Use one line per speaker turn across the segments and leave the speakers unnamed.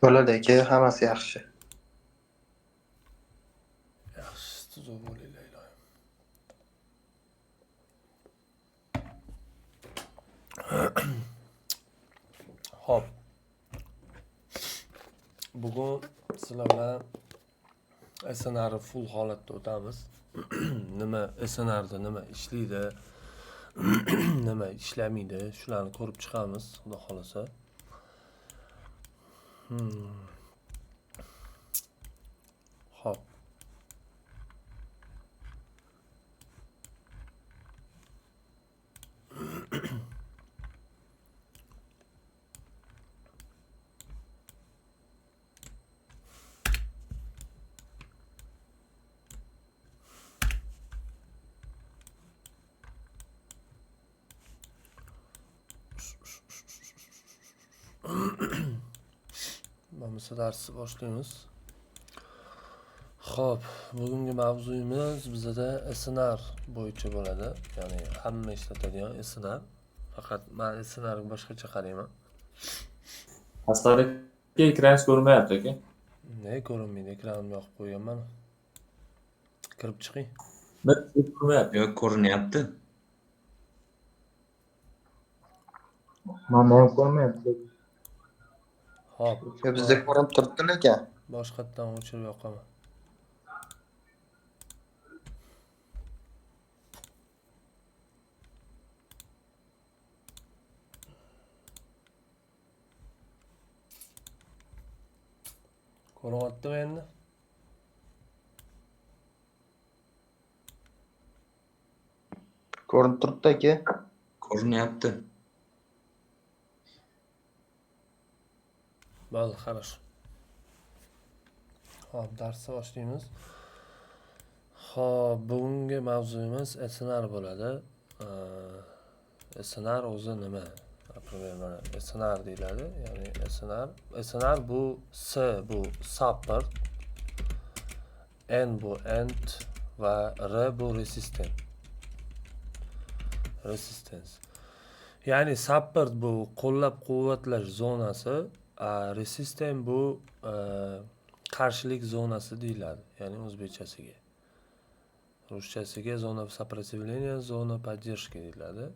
Bo'ladi aka, hammasi yaxshi.
Yaxshi, tuzuk bo'linglar iloyim. Xo'p. Bugun sizlar bilan SNR full holatda o'tamiz. Nima SNRda nima ishlaydi, nima ishlamaydi, shularni ko'rib chiqamiz, xudo xolasa. Xo'p. Bo'lmasa darsni boshlaymiz. Xo'p, bugungi mavzuyimiz bizada SNR bo'yicha bo'ladi. Ya'ni hamma ishlatadigan SNR. Faqat men SNR ga boshqacha qarayman.
Asqar aka, ekraningiz ko'rinmayapti aka.
Ne ko'rinmaydi? Ekranimni yoqib qo'yganman. Kirib chiqing.
Ko'rinmayapti.
Yo'q, ko'rinyapti.
Manda ham ko'rinmayapti.
Xo'p.
Yo, bizda ko'rinib turibdi lekin.
Boshqatdan o'chirib yoqaman. Ko'rinyaptimi endi?
Ko'rinib turibdi aka.
Ko'rinyapti.
Bo'ldi, хорошо. Xo'p, darsni boshlaymiz. Xo'p, bugungi mavzuyimiz SNR bo'ladi. SNR o'zi nima? Например, mana SNR deyiladi. Ya'ni SNR bu S bu support, N bu end va R bu resistance. Resistance. Ya'ni support bu qo'llab-quvvatlash zonasi, resistance bu qarshilik zonasi deyiladi, ya'ni o'zbekchasiga. Ruschasiga zona сопротивления, zona поддержки deyiladi.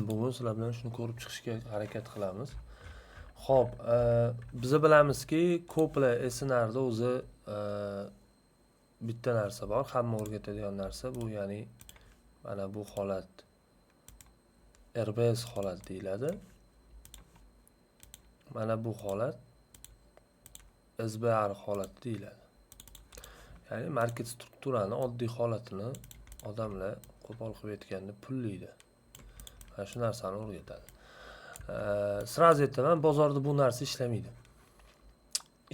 Bugun sizlar bilan shuni ko'rib chiqishga harakat qilamiz. Xo'p, biz bilamizki, ko'plar SNRda o'zi bitta narsa bor, hamma o'rgatadigan narsa bu, ya'ni mana bu holat RBS holat deyiladi. Mana bu holat SBR holati deyiladi. Ya'ni market strukturani oddiy holatini odamlar qo'pol qilib aytganda pullaydi. Mana shu narsani o'rgatadi. Sразу aytaman, bozorda bu narsa ishlamaydi.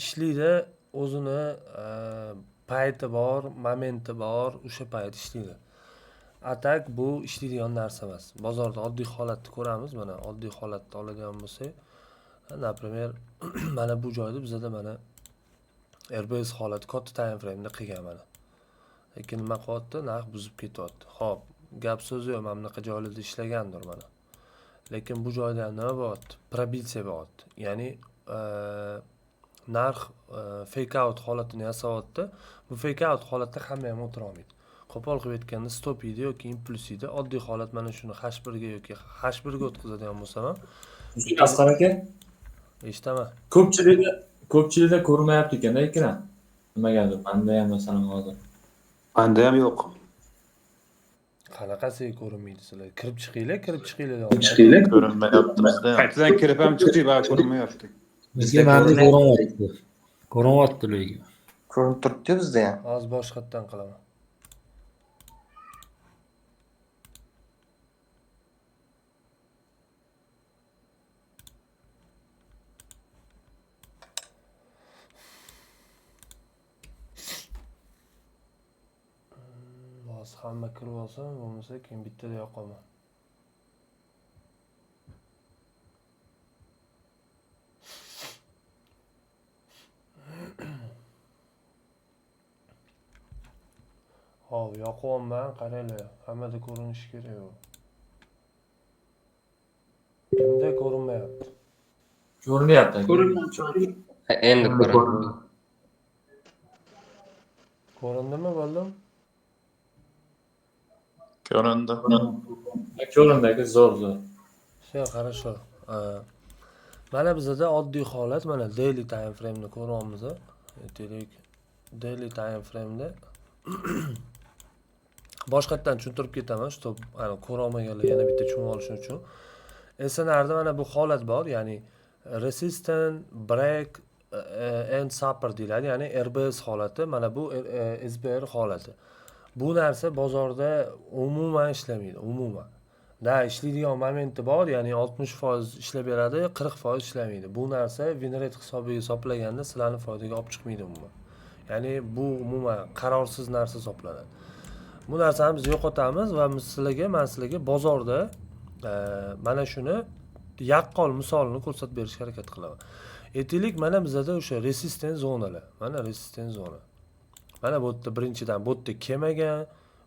Ishlaydi, o'zini payti bor, momenti bor, o'sha payt ishlaydi. A так bu ishlaydigan narsa emas. Bozorda oddiy holatni ko'ramiz, mana oddiy holatni oladigan bo'lsak, например, mana bu joyda bizada mana RBS holati katta time frame'da qilgan mana. Lekin nima qilyapti? Narx buzib ketyapti. Xo'p, gap so'zi yo'q, mana bunaqa joylarda ishlagandir mana. Lekin bu joyda ham nima bo'lyapti? Пробитие bo'lyapti. Ya'ni narx fake out holatini yasayapti. Bu fake out holatda hamma ham o'tira olmaydi. Qo'pol qilib aytganda stop yeydi yoki impuls yeydi. Oddiy holat mana shuni H1 ga yoki H1 ga o'tkazadigan bo'lsam ham.
Asqar aka,
eshitaman.
Ko'pchilikda ko'rinmayapti ekanda ekran. Nimagadir menda ham masalan hozir.
Menda ham yo'q.
Qanaqasiga ko'rinmaydi sizlar? Kirib chiqinglar, kirib chiqinglar.
Chiqinglar, ko'rinmayapti bizda ham.
Qaytadan kirib ham chiqdik, baribir ko'rinmayapti.
Bizga menda ko'rinyapti. Ko'rinyapti lekin.
Ko'rinib turibdi bizda ham.
Hozir boshqatdan qilaman. Hozir hamma kirib olsin, bo'lmasa keyin bittada yoqaman. Xo'p, yoqyapman, qaranglar, hammada ko'rinishi kerak u. Kimda ko'rinmayapti?
Ko'rinyapti.
Ko'rinmayapti. Endi ko'rindi.
Ko'rindimi, bo'ldim?
Ko'rindi.
Ko'rindi aka, zo'r, zo'r.
Все хорошо. Mana bizada oddiy holat, mana daily time frame'ni ko'ryapmiz. Aytaylik, daily time frame'da boshqatdan tushuntirib ketaman, чтобы ana ko'rolmaganlar yana bitta tushunib olishi uchun. SNRda mana bu holat bor, ya'ni resistance break and support deyiladi, ya'ni RBS holati, mana bu SBR holati. Bu narsa bozorda umuman ishlamaydi, umuman. Da ishlaydigan momenti bor, ya'ni 60% ishlab beradi, 40% ishlamaydi. Bu narsa win rate hisobiga hisoblaganda sizlarni foydaga olib chiqmaydi umuman. Ya'ni bu umuman qarorsiz narsa hisoblanadi. Bu narsani biz yo'qotamiz va biz sizlarga, men sizlarga bozorda mana shuni yaqqol misolini ko'rsatib berishga harakat qilaman. Aytaylik, mana bizada o'sha resistance zonalar. Mana resistance zona. Mana bu yerda birinchidan bu yerda kelmagan,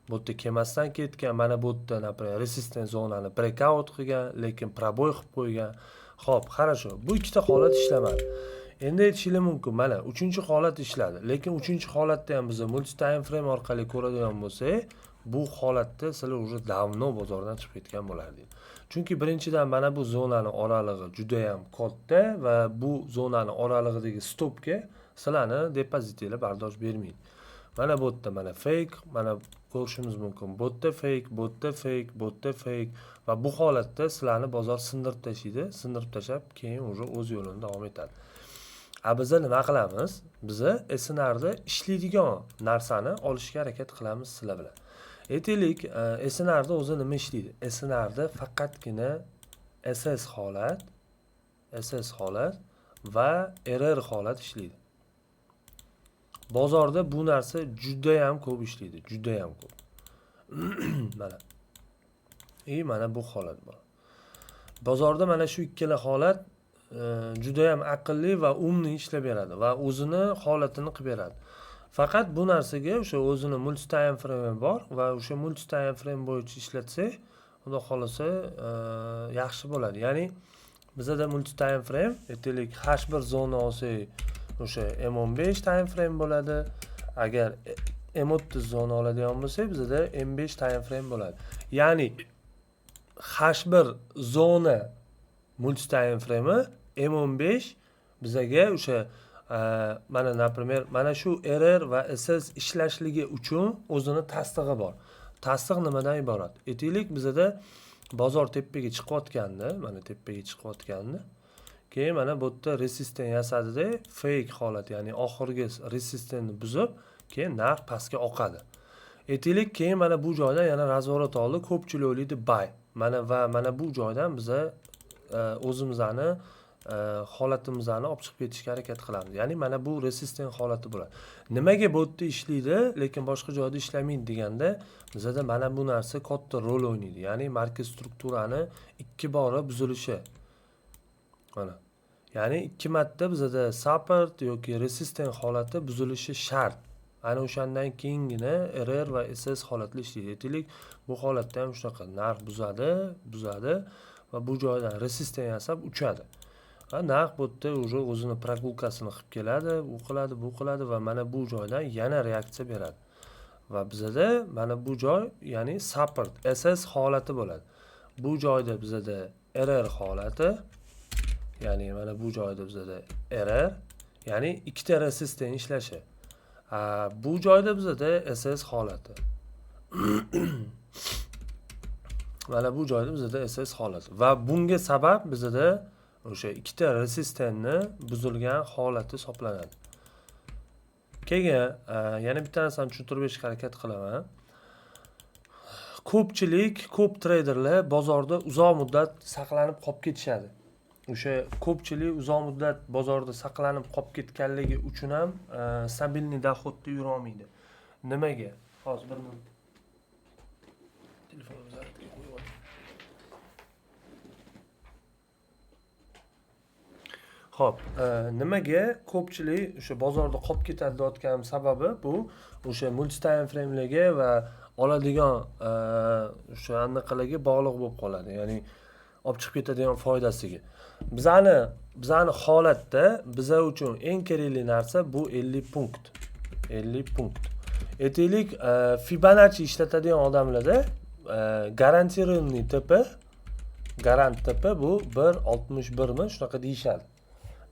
bu yerda kelmasdan ketgan, mana bu yerda, например, resistance zonani breakout qilgan, lekin пробой qilib qo'ygan. Xo'p, хорошо. Bu ikkita holat ishlamadi. Endi aytishinglar mumkin, mana uchinchi holat ishladi. Lekin uchinchi holatda ham biz multi time frame orqali ko'radigan bo'lsak, bu holatda sizlar уже давно bozordan chiqib ketgan bo'lardingiz. Chunki birinchidan mana bu zonani oralig'i juda ham katta va bu zonani oralig'idagi stopga sizlarni depozitinglar bardosh bermaydi. Mana bu yerda mana fake, mana ko'rishimiz mumkin. Bu yerda fake, bu yerda fake, bu yerda fake va bu holatda sizlarni bozor sindirib tashlaydi, sindirib tashlab, keyin уже o'z yo'lini davom etadi. A biza nima qilamiz? Biza SNRda ishlaydigan narsani olishga harakat qilamiz sizlar bilan. Aytaylik, SNRda o'zi nima ishlaydi? SNRda faqatgina SS holat, SS holat va RR holat ishlaydi. Bozorda bu narsa juda ham ko'p ishlaydi, juda ham ko'p. Mana. И mana bu holat bor. Bozorda mana shu ikkala holat juda ham aqlli va умный ishlab beradi va o'zini holatini qilib beradi. Faqat bu narsaga o'sha o'zini multi time frame bor va o'sha multi time frame bo'yicha ishlatsak, Xudo xohlasa, yaxshi bo'ladi. Ya'ni bizada multi time frame, aytaylik, H1 zona olsak, o'sha M15 time frame bo'ladi. Agar M30 zona oladigan bo'lsak, bizada M5 time frame bo'ladi. Ya'ni H1 zona multi time frame M15 bizaga o'sha mana, например, mana shu RR va SS ishlashligi uchun o'zini tasdig'i bor. Tasdiq nimadan iborat? Aytaylik, bizada bozor tepaga chiqayotganda, mana tepaga chiqayotganda, keyin mana bu yerda resistance yasadida, fake holat, ya'ni oxirgi resistance buzib, keyin narx pastga oqadi. Aytaylik, keyin mana bu joydan yana разворот oldi, ko'pchilik o'ylaydi buy. Mana va mana bu joydan biza o'zimizni holatimizni olib chiqib ketishga harakat qilamiz. Ya'ni mana bu resistance holati bo'ladi. Nimaga bu yerda ishlaydi, lekin boshqa joyda ishlamaydi deganda, bizada mana bu narsa katta rol o'ynaydi. Ya'ni market strukturani ikki bora buzilishi. Mana. Ya'ni ikki marta bizada support yoki resistance holati buzilishi shart. Ana o'shandan keyingina RR va SS holatli ishlaydi. Aytaylik, bu holatda ham shunaqa narx buzadi, buzadi va bu joydan resistance yasab uchadi. Va narx bu yerda уже o'zini прогулка sini qilib keladi, u qiladi, bu qiladi va mana bu joydan yana reaksiya beradi. Va bizada mana bu joy, ya'ni support SS holati bo'ladi. Bu joyda bizada RR holati, ya'ni mana bu joyda bizada RR, ya'ni ikkita resistance ishlashi. Bu joyda bizada SS holati. Mana bu joyda bizada SS holati va bunga sabab bizada o'sha ikkita resistentni buzilgan holati hisoblanadi. Keyin yana bitta narsani tushuntirib berishga harakat qilaman. Ko'pchilik, ko'p treyderlar bozorda uzoq muddat saqlanib qolib ketishadi. O'sha ko'pchilik uzoq muddat bozorda saqlanib qolib ketganligi uchun ham стабильный доход da yura olmaydi. Nimaga? Hozir bir minut. Telefonimni zaryadga qo'yib olay. Xo'p, nimaga ko'pchilik o'sha bozorda qolib ketadi deyotganim sababi bu o'sha multi time frame'larga va oladigan o'sha anaqalarga bog'liq bo'lib qoladi. Ya'ni olib chiqib ketadigan foydasiga. Bizani Bizani holatda biza uchun eng kerakli narsa bu 50 punkt, 50 punkt. Aytaylik, Fibonacci ishlatadigan odamlarda гарантированный TP, гарант TP bu 1,61 mi, shunaqa deyishadi.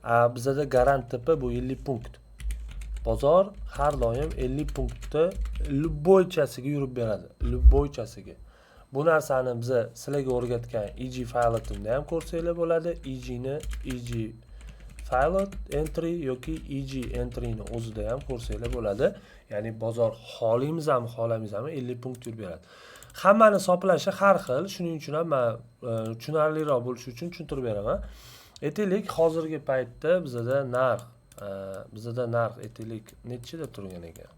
A bizada гарант TP bu 50 punkt. Bozor har doim 50 punktni любойchasiga yurib beradi, любойchasiga. Bu narsani biza sizlarga o'rgatgan EG Pilotimda ham ko'rsanglar bo'ladi. EGni, EG Pilot entry yoki EG entryni o'zida ham ko'rsanglar bo'ladi. Ya'ni bozor xohlaymizmi, xohlamaymizmi, 50 punkt yurib beradi. Hammani hisoblashi har xil, shuning uchun ham man tushunarliroq bo'lishi uchun tushuntirib beraman. Aytaylik, hozirgi paytda bizada narx, aytaylik, nechida turgan ekan?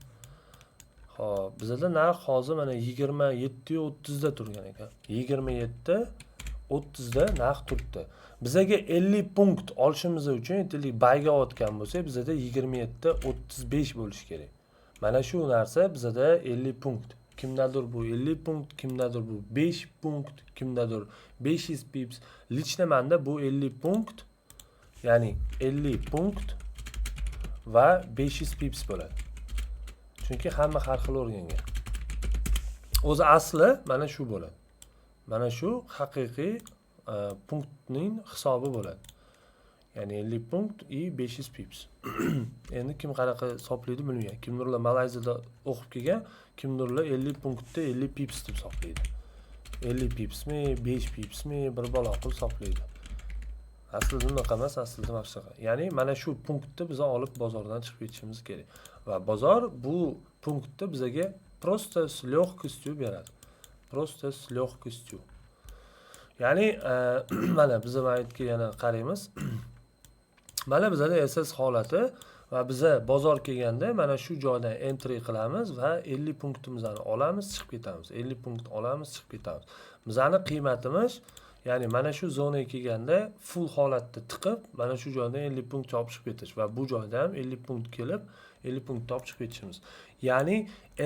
Ho'p, bizada narx hozir mana 27,30 da turgan ekan. 27,30 da narx turibdi. Bizaga 50 punkt olishimiz uchun, aytaylik, buyga olayotgan bo'lsak, bizada 27,35 bo'lishi kerak. Mana shu narsa bizada 50 punkt. Kimdadir bu 50 punkt, kimdadir bu 5 punkt, kimdadir 500 pips. Лично manda bu 50 punkt, ya'ni 50 punkt va 500 pips bo'ladi, chunki hamma har xil o'rgangan. O'zi asli mana shu bo'ladi, mana shu haqiqiy punktning hisobi bo'ladi, ya'ni 50 punkt и 500 pips. Endi kim qanaqa hisoblaydi, bilmayman. Kimdirlar Malayziyada o'qib kelgan, kimdirlar 50 punktda 50 pips deb hisoblaydi. 50 pipsmi, 5 pipsmi, bir balo qilib hisoblaydi. Aslida unaqa emas, aslida mana shunaqa. Ya'ni mana shu punktni biz olib, bozordan chiqib ketishimiz kerak va bozor bu punktni bizaga просто с легкостью beradi, просто с легкостью. Ya'ni mana biza mana yerga yana qaraymiz. Mana bizada SS holati va biza bozor kelganda mana shu joydan entry qilamiz va 50 punktimizni olamiz, chiqib ketamiz. 50 punkt olamiz, chiqib ketamiz. Bizani qiymatimiz, ya'ni mana shu zonaga kelganda full holatda tiqib, mana shu joydan 50 punkt olib chiqib ketish va bu joyda ham 50 punkt kelib, 50 punkt olib chiqib ketishimiz. Ya'ni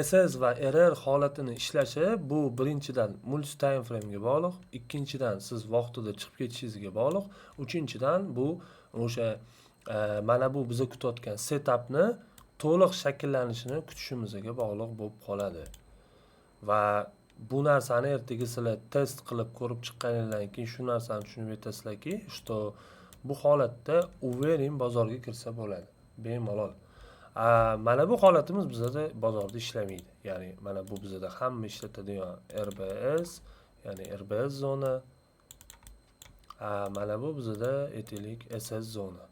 SS va RR holatini ishlashi bu birinchidan multi time framega bog'liq, ikkinchidan siz vaqtida chiqib ketishingizga bog'liq, uchinchidan bu o'sha mana bu biza kutayotgan setupni to'liq shakllanishini kutishimizga bog'liq bo'lib qoladi. Va bu narsani ertaga sizlar test qilib ko'rib chiqqaninglardan keyin shu narsani tushunib yetasizlarki, что bu holatda уверен bozorga kirsa bo'ladi bemalol. Mana bu holatimiz bizada bozorda ishlamaydi. Ya'ni mana bu bizada hamma ishlatadigan RBS, ya'ni RBS zona. Mana bu bizada, aytaylik, SS zona.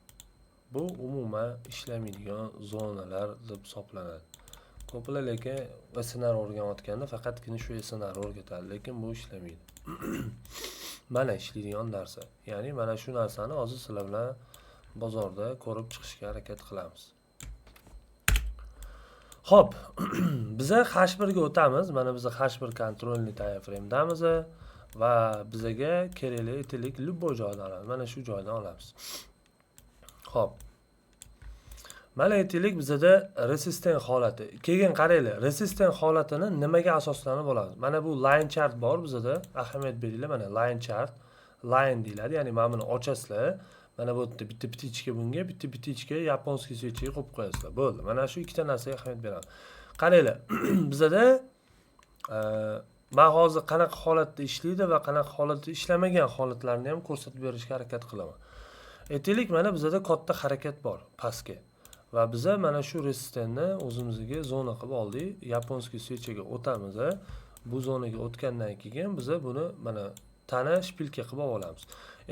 Bu umuman ishlamaydigan zonalar deb hisoblanadi. Ko'plar lekin SNR o'rganayotganda faqatgina shu SNR o'rgatadi, lekin bu ishlamaydi. Mana ishlaydigan narsa. Ya'ni mana shu narsani hozir sizlar bilan bozorda ko'rib chiqishga harakat qilamiz. Xo'p, biza H1 ga o'tamiz. Mana biza H1 контрольный time frame'damiz va bizaga kerakli, aytaylik, любой joydan olamiz. Mana shu joydan olamiz. Xo'p. Mana, aytaylik, bizada resistance holati. Keyin qaranglar, resistance holatini nimaga asoslanib olamiz? Mana bu line chart bor bizada. Ahamiyat beringlar, mana line chart, line deyiladi. Ya'ni mana buni ochasizlar. Mana bu yerda bitta птичка bunga, bitta птичка японский свеча ga qo'yib qo'yasizlar. Bo'ldi. Mana shu ikkita narsaga ahamiyat beramiz. Qaranglar, bizada man hozir qanaqa holatda ishlaydi va qanaqa holatda ishlamagan holatlarni ham ko'rsatib berishga harakat qilaman. Aytaylik, mana bizada katta harakat bor pastga va biza mana shu resistenni o'zimizga zona qilib oldik. Японский свеча ga o'tamiz. Bu zonaga o'tgandan keyin biza buni mana tana шпилька qilib olamiz.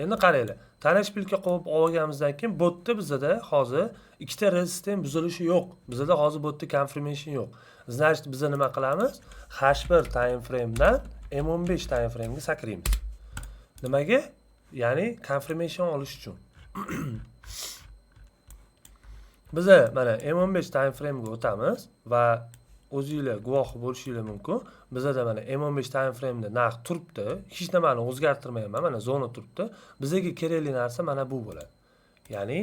Endi qaranglar, tana шпилька qilib olganimizdan keyin bu yerda bizada hozir ikkita resistent buzilishi yo'q. Bizada hozir bu yerda confirmation yo'q. Значит, biza nima qilamiz? H1 time frame'dan M15 time frame'ga sakraymiz. Nimaga? Ya'ni confirmation olish uchun. Biza mana M15 time frame'ga o'tamiz va o'zinglar guvohi bo'lishinglar mumkin. Bizada mana M15 time frame'da narx turibdi. Hech nimani o'zgartirmayapman. Mana zona turibdi. Bizga kerakli narsa mana bu bo'ladi. Ya'ni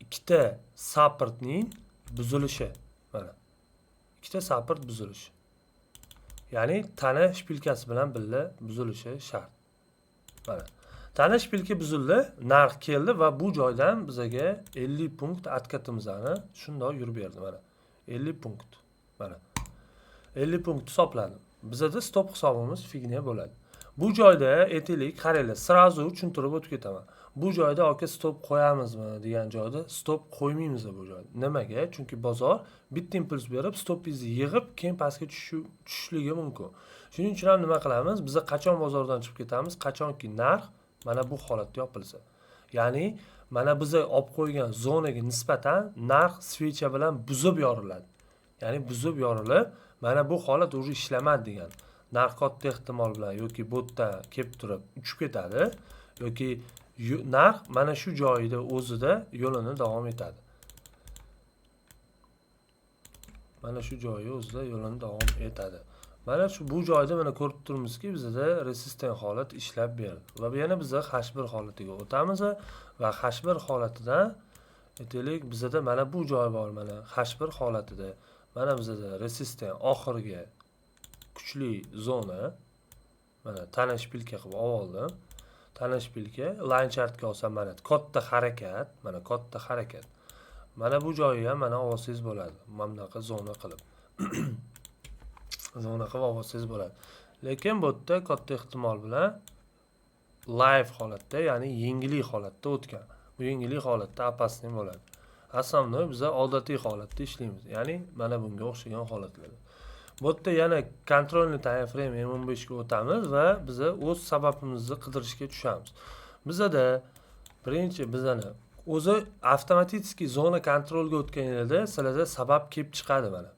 ikkita supportning buzilishi. Mana. Ikkita support buzilishi. Ya'ni tana шпилька si bilan birga buzilishi shart. Mana. Tana шпилька buzildi, narx keldi va bu joydan bizaga 50 punkt откат imizni shundoq yurib berdi mana. 50 punkt. Mana. 50 punkt hisoblanadi. Bizada stop hisobimiz фигня bo'ladi. Bu joyda aytaylik, qaranglar, сразу tushuntirib o'tib ketaman. Bu joyda aka stop qo'yamizmi degan joyda stop qo'ymaymiz bu joyda. Nimaga? Chunki bozor bitta impuls berib, stopingizni yig'ib, keyin pastga tushishligi mumkin. Shuning uchun ham nima qilamiz? Biz qachon bozordan chiqib ketamiz? Qachonki narx mana bu holatda yopilsa. Ya'ni mana biza olib qo'ygan zonaga nisbatan narx свеча bilan buzib yoriladi. Ya'ni buzib yorilib, mana bu holat уже ishlamadi degan. Narx katta ehtimol bilan yoki bu yerdan kelib turib uchib ketadi yoki narx mana shu joyida o'zida yo'lini davom etadi. Mana shu joyi o'zida yo'lini davom etadi. Mana shu bu joyda mana ko'rib turibmizki, bizda resistent holat ishlab berdi. Va yana biz H1 holatiga o'tamiz va H1 holatidan aytaylik, bizda mana bu joy bor, mana H1 holatida mana bizda resistent oxirgi kuchli zona, mana tana шпилька qilib oldim. Tana шпилька line chartga olsam mana katta harakat, mana katta harakat. Mana bu joyi ham mana olsangiz bo'ladi. Mana bunaqa zona qilib. Zona qilib olsangiz bo'ladi. Lekin bu yerda katta ehtimol bilan live holatda, ya'ni yengillik holatda o'tgan. Bu yengillik holatda опасный bo'ladi. Основной biz odatiy holatda ishlaymiz. Ya'ni mana bunga o'xshagan holatlarda. Bu yerda yana контрольный time frame M15 ga o'tamiz va biz o'z sababimizni qidirishga tushamiz. Bizada birinchi bizani o'zi avtomatik zona kontrolga o'tganida sizlarda sabab kelib chiqadi mana.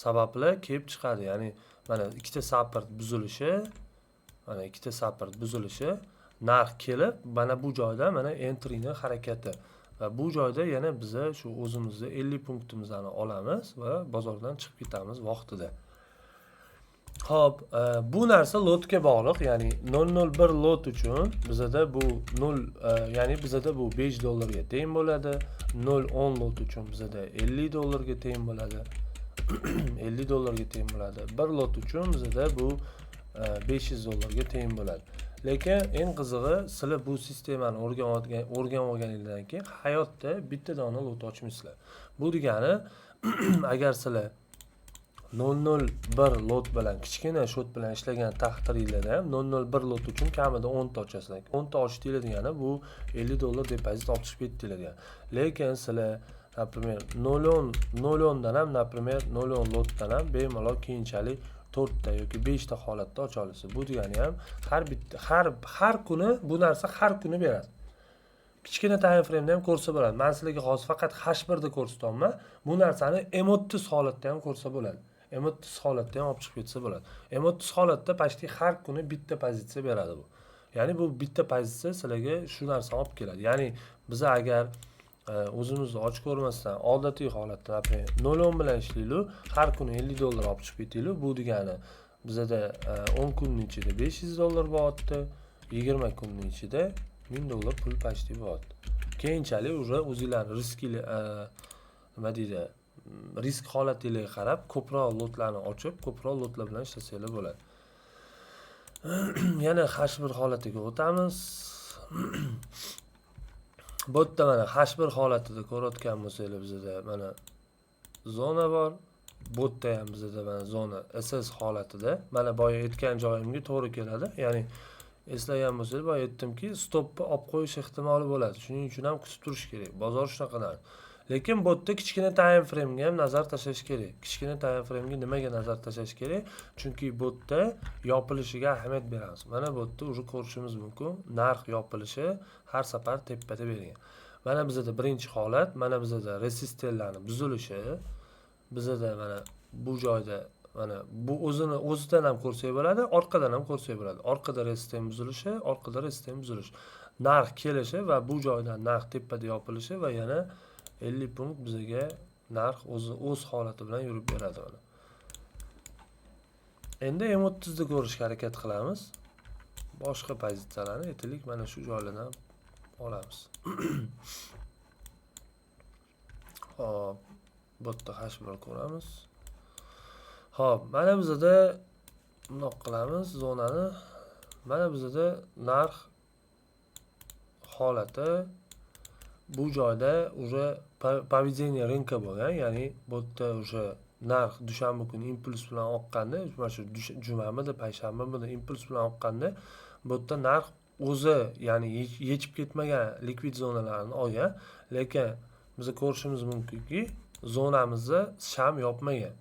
Sabablar kelib chiqadi. Ya'ni mana ikkita support buzilishi, mana ikkita support buzilishi, narx kelib mana bu joyda mana entryni harakati va bu joyda yana biza shu o'zimizni 50 punktimizni olamiz va bozordan chiqib ketamiz vaqtida. Xo'p, bu narsa lotga bog'liq, ya'ni 0.01 lot uchun bizada bu 0, ya'ni bizada bu 5 dollarga teng bo'ladi. 0.10 lot uchun bizada 50 dollarga teng bo'ladi. 50 dollarga teng bo'ladi. 1 lot uchun bizada bu 500 dollarga teng bo'ladi. Lekin eng qizig'i, sizlar bu sistemani o'rganib olganingizdan keyin hayotda bitta dona lot ochmaysizlar. Bu degani agar sizlar 0.01 lot bilan kichkina счёт bilan ishlagan taqdiringlarda ham 0.01 lot uchun kamida 10 ta ochasizlar. 10 ta ochdinglar degani bu 50 dollar depozit olib chiqib ketdinglar degani. Lekin sizlar например 0.10 dan ham, например 0.10 lotdan ham bemalol keyinchalik 4 ta yoki 5 ta holatda ocha olasiz. Bu degani ham har bitta, har kuni bu narsa har kuni beradi. Kichkina time frame'da ham ko'rsa bo'ladi. Men sizlarga hozir faqat H1 da ko'rsatyapman. Bu narsani M30 holatda ham ko'rsa bo'ladi. M30 holatda ham olib chiqib ketsa bo'ladi. M30 holatda почти har kuni bitta pozitsiya beradi bu. Ya'ni bu bitta pozitsiya sizlarga shu narsani olib keladi. Ya'ni biz agar o'zimizni och ko'rmasdan odatiy holatda, например, 0.10 bilan ishlaylik, har kuni 50 dollar olib chiqib ketaylik. Bu degani bizada 10 kunning ichida 500 dollar bo'lyapti, 20 kunning ichida 1000 dollar pul почти bo'lyapti. Keyinchalik уже o'zinglarni riskli, nima deydi, risk holatinglarga qarab ko'proq lotlarni ochib, ko'proq lotlar bilan ishlasanglar bo'ladi. Yana H1 holatiga o'tamiz. Bu yerda mana H1 holatida ko'rayotgan bo'lsanglar bizada mana zona bor. Bu yerda ham bizada mana zona SS holatida. Mana boya aytgan joyimga to'g'ri keladi. Ya'ni eslagan bo'lsangiz, boya aytdimki, stopni olib qo'yish ehtimoli bo'ladi. Shuning uchun ham kutib turish kerak. Bozor shunaqa narsa. Lekin bu yerda kichkina time frame'ga ham nazar tashlash kerak. Kichkina time frame'ga nimaga nazar tashlash kerak? Chunki bu yerda yopilishiga ahamiyat beramiz. Mana bu yerda уже ko'rishimiz mumkin, narx yopilishi har safar tepada bergan. Mana bizada birinchi holat, mana bizada resistentlarni buzilishi, bizada mana bu joyda mana bu o'zini o'zidan ham ko'rsak bo'ladi, orqadan ham ko'rsak bo'ladi. Orqada resistent buzilishi, orqada resistent buzilishi. Narx kelishi va bu joydan narx tepada yopilishi va yana 50 punkt bizaga narx o'zi o'z holati bilan yurib beradi mana. Endi M30 ni ko'rishga harakat qilamiz. Boshqa pozitsiyalarni aytaylik, mana shu joylardan olamiz. Xo'p, bu yerda H1 ko'ramiz. Xo'p, mana bizada bundoq qilamiz zonani. Mana bizada narx Holati bu joyda уже поведение рынка bo'lgan, ya'ni bu yerda уже narx dushanba kuni impuls bilan oqqanda, mana shu jumamidi, payshanbamidi impuls bilan oqqanda, bu yerda narx o'zi, ya'ni yechib ketmagan likvid zonalarni olgan, lekin biz ko'rishimiz mumkinki, zonamizni sham yopmagan.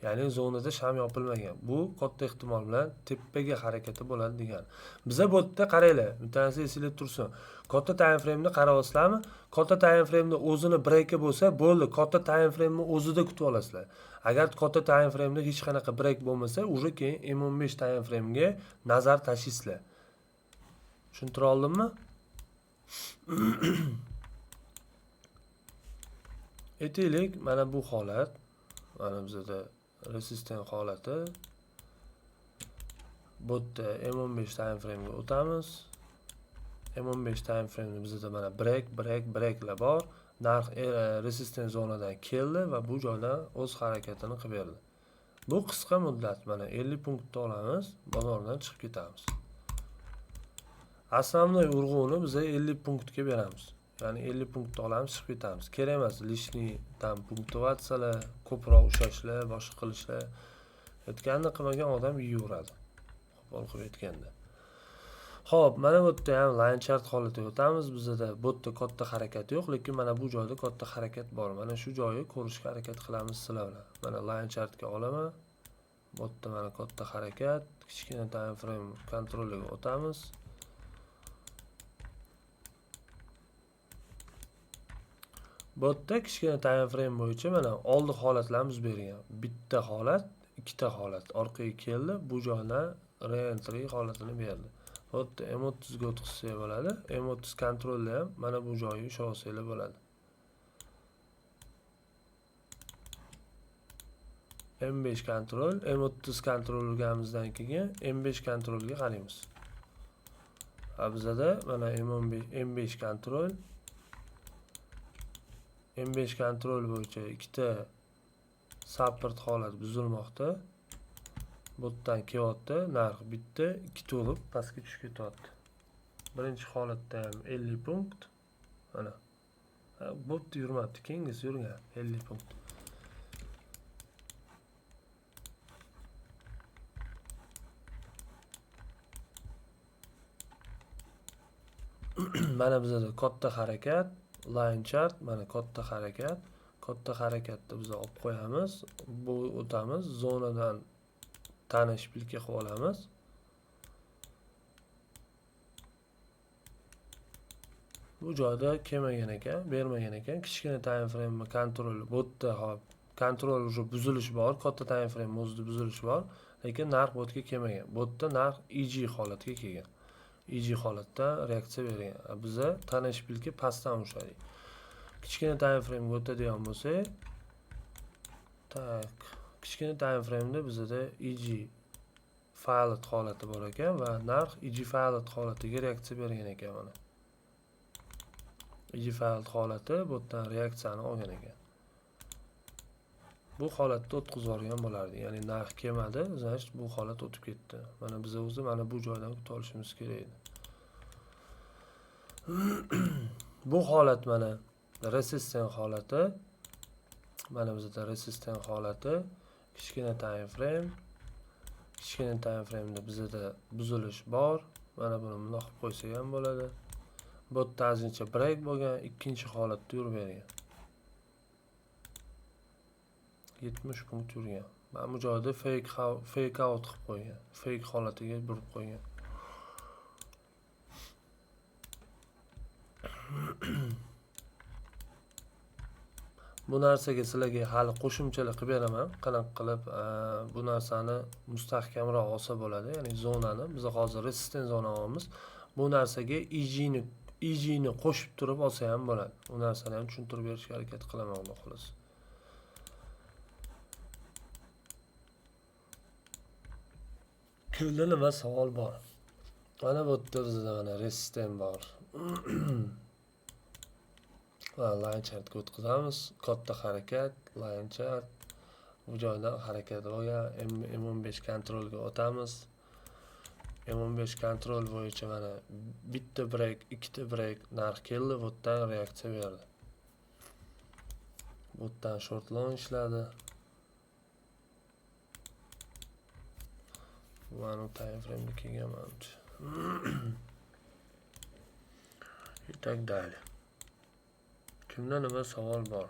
Ya'ni zonada sham yopilmagan. Bu katta ehtimol bilan tepaga harakati bo'ladi degani. Biza bu yerda qaranglar, bitta narsa esinglar tursin. Katta time frame'ni qarayapsizlarmi? Katta time frame'ni o'zini breaki bo'lsa, bo'ldi, katta time frame'ni o'zida kutib olasizlar. Agar katta time frame'da hech qanaqa break bo'lmasa, уже keyin M15 time frame'ga nazar tashlaysizlar. Tushuntira oldimmi? Aytaylik, mana bu holat, mana bizda resistent holati. Bu yerda M15 time frame'ga o'tamiz. M15 time frame'da bizda mana break, break, breaklar bor. Narx resistent zonadan keldi va bu joydan o'z harakatini qilib berdi. Bu qisqa muddat, mana 50 punktni olamiz, bozordan chiqib ketamiz. Основной urg'uni biz 50 punktga beramiz. Ya'ni 50 punktni olamiz, chiqib ketamiz. Kerak emas лишний там punktuatsiyalar, ko'proq ushlashlar, boshqa qilishlar. Aytganini qilmagan odam yeyveradi. Qo'pol qilib aytganda. Xo'p, mana bu yerda ham line chart holatiga o'tamiz. Bizda bu yerda katta harakat yo'q, lekin mana bu joyda katta harakat bor. Mana shu joyi ko'rishga harakat qilamiz sizlar bilan. Mana line chartga olaman. Bu yerda mana katta harakat, kichkina time frame kontroliga o'tamiz. Bu yerda kichkina time frame bo'yicha mana oldi holatlarimiz bergan. Bitta holat, ikkita holat orqaga keldi, bu joydan re-entry holatini berdi. Bu yerda M30 ga o'tkazsak bo'ladi. M30 kontrolda ham mana bu joyi ushlab olsanglar bo'ladi. M5 kontrol, M30 kontrol urganimizdan keyin M5 kontrolga qaraymiz. Ha, bizada mana M15, M5 kontrol, M5 kontrol bo'yicha ikkita support holat buzilmoqda. Bu yerdan kelyapti, narx bitta, ikkita urib pastga tushib ketyapti. Birinchi holatda ham 50 punkt. Mana. Ha, bo'pti, yurmabdi, keyingisi yurgan 50 punkt. Mana bizada katta harakat, line chart, mana katta harakat. Katta harakatni biz olib qo'yamiz, bu o'tamiz, zonadan tanish bilki qilib olamiz. Bu joyda kelmagan ekan, bermagan ekan. Kichkina time frame kontrol bu yerda hop, kontrol уже buzilish bor, katta time frame o'zida buzilish bor, lekin narx bu yerga kelmagan. Bu yerda narx EG holatga kelgan. EG holatda reaksiya bergan. Biza tanish bilki pastdan ushladik. Kichkina time frame ga o'tadigan bo'lsak, так, kichkina time frame'da bizada EG failed holati bor ekan va narx EG failed holatiga reaksiya bergan ekan mana. EG failed holati bu yerdan reaksiyani olgan ekan. Bu holatda o'tkazib yuborgan bo'lardi. Ya'ni narx kelmadi, значит bu holat o'tib ketdi. Mana biz o'zi mana bu joydan kutib olishimiz kerak edi. Bu holat mana resistant holati. Mana bizda resistant holati, kichkina time frame. Kichkina time frame'da bizda buzilish bor. Mana buni bundoq qilib qo'ysak ham bo'ladi. Bu yerda ozgincha break bo'lgan, ikkinchi holatda yurib bergan. 70 punkt yurgan. Mana bu joyda fake out qilib qo'ygan. Fake holatiga burib qo'ygan. Bu narsaga sizlarga hali qo'shimchalar qilib beraman. Qanaqa qilib, bu narsani mustahkamroq olsa bo'ladi, ya'ni zonani. Biz hozir resistent zona olamiz. Bu narsaga E G ni qo'shib turib olsa ham bo'ladi. U narsani ham tushuntirib berishga harakat qilaman, xudo xohlasa. Kimda nima savol bor? Mana bu yerda bizda mana resistent bor. Va line chartga o'tkazamiz. Katta harakat, line chart. Bu joydan harakat bo'lgan. M15 kontrolga o'tamiz. M15 контроль bo'yicha mana bitta break, ikkita break, narx keldi, bu yerdan reaksiya berdi. Bu yerdan short long ishladi. Mana bu time frame'da kelgan manimcha. И так далее. Kimda nima savol bor?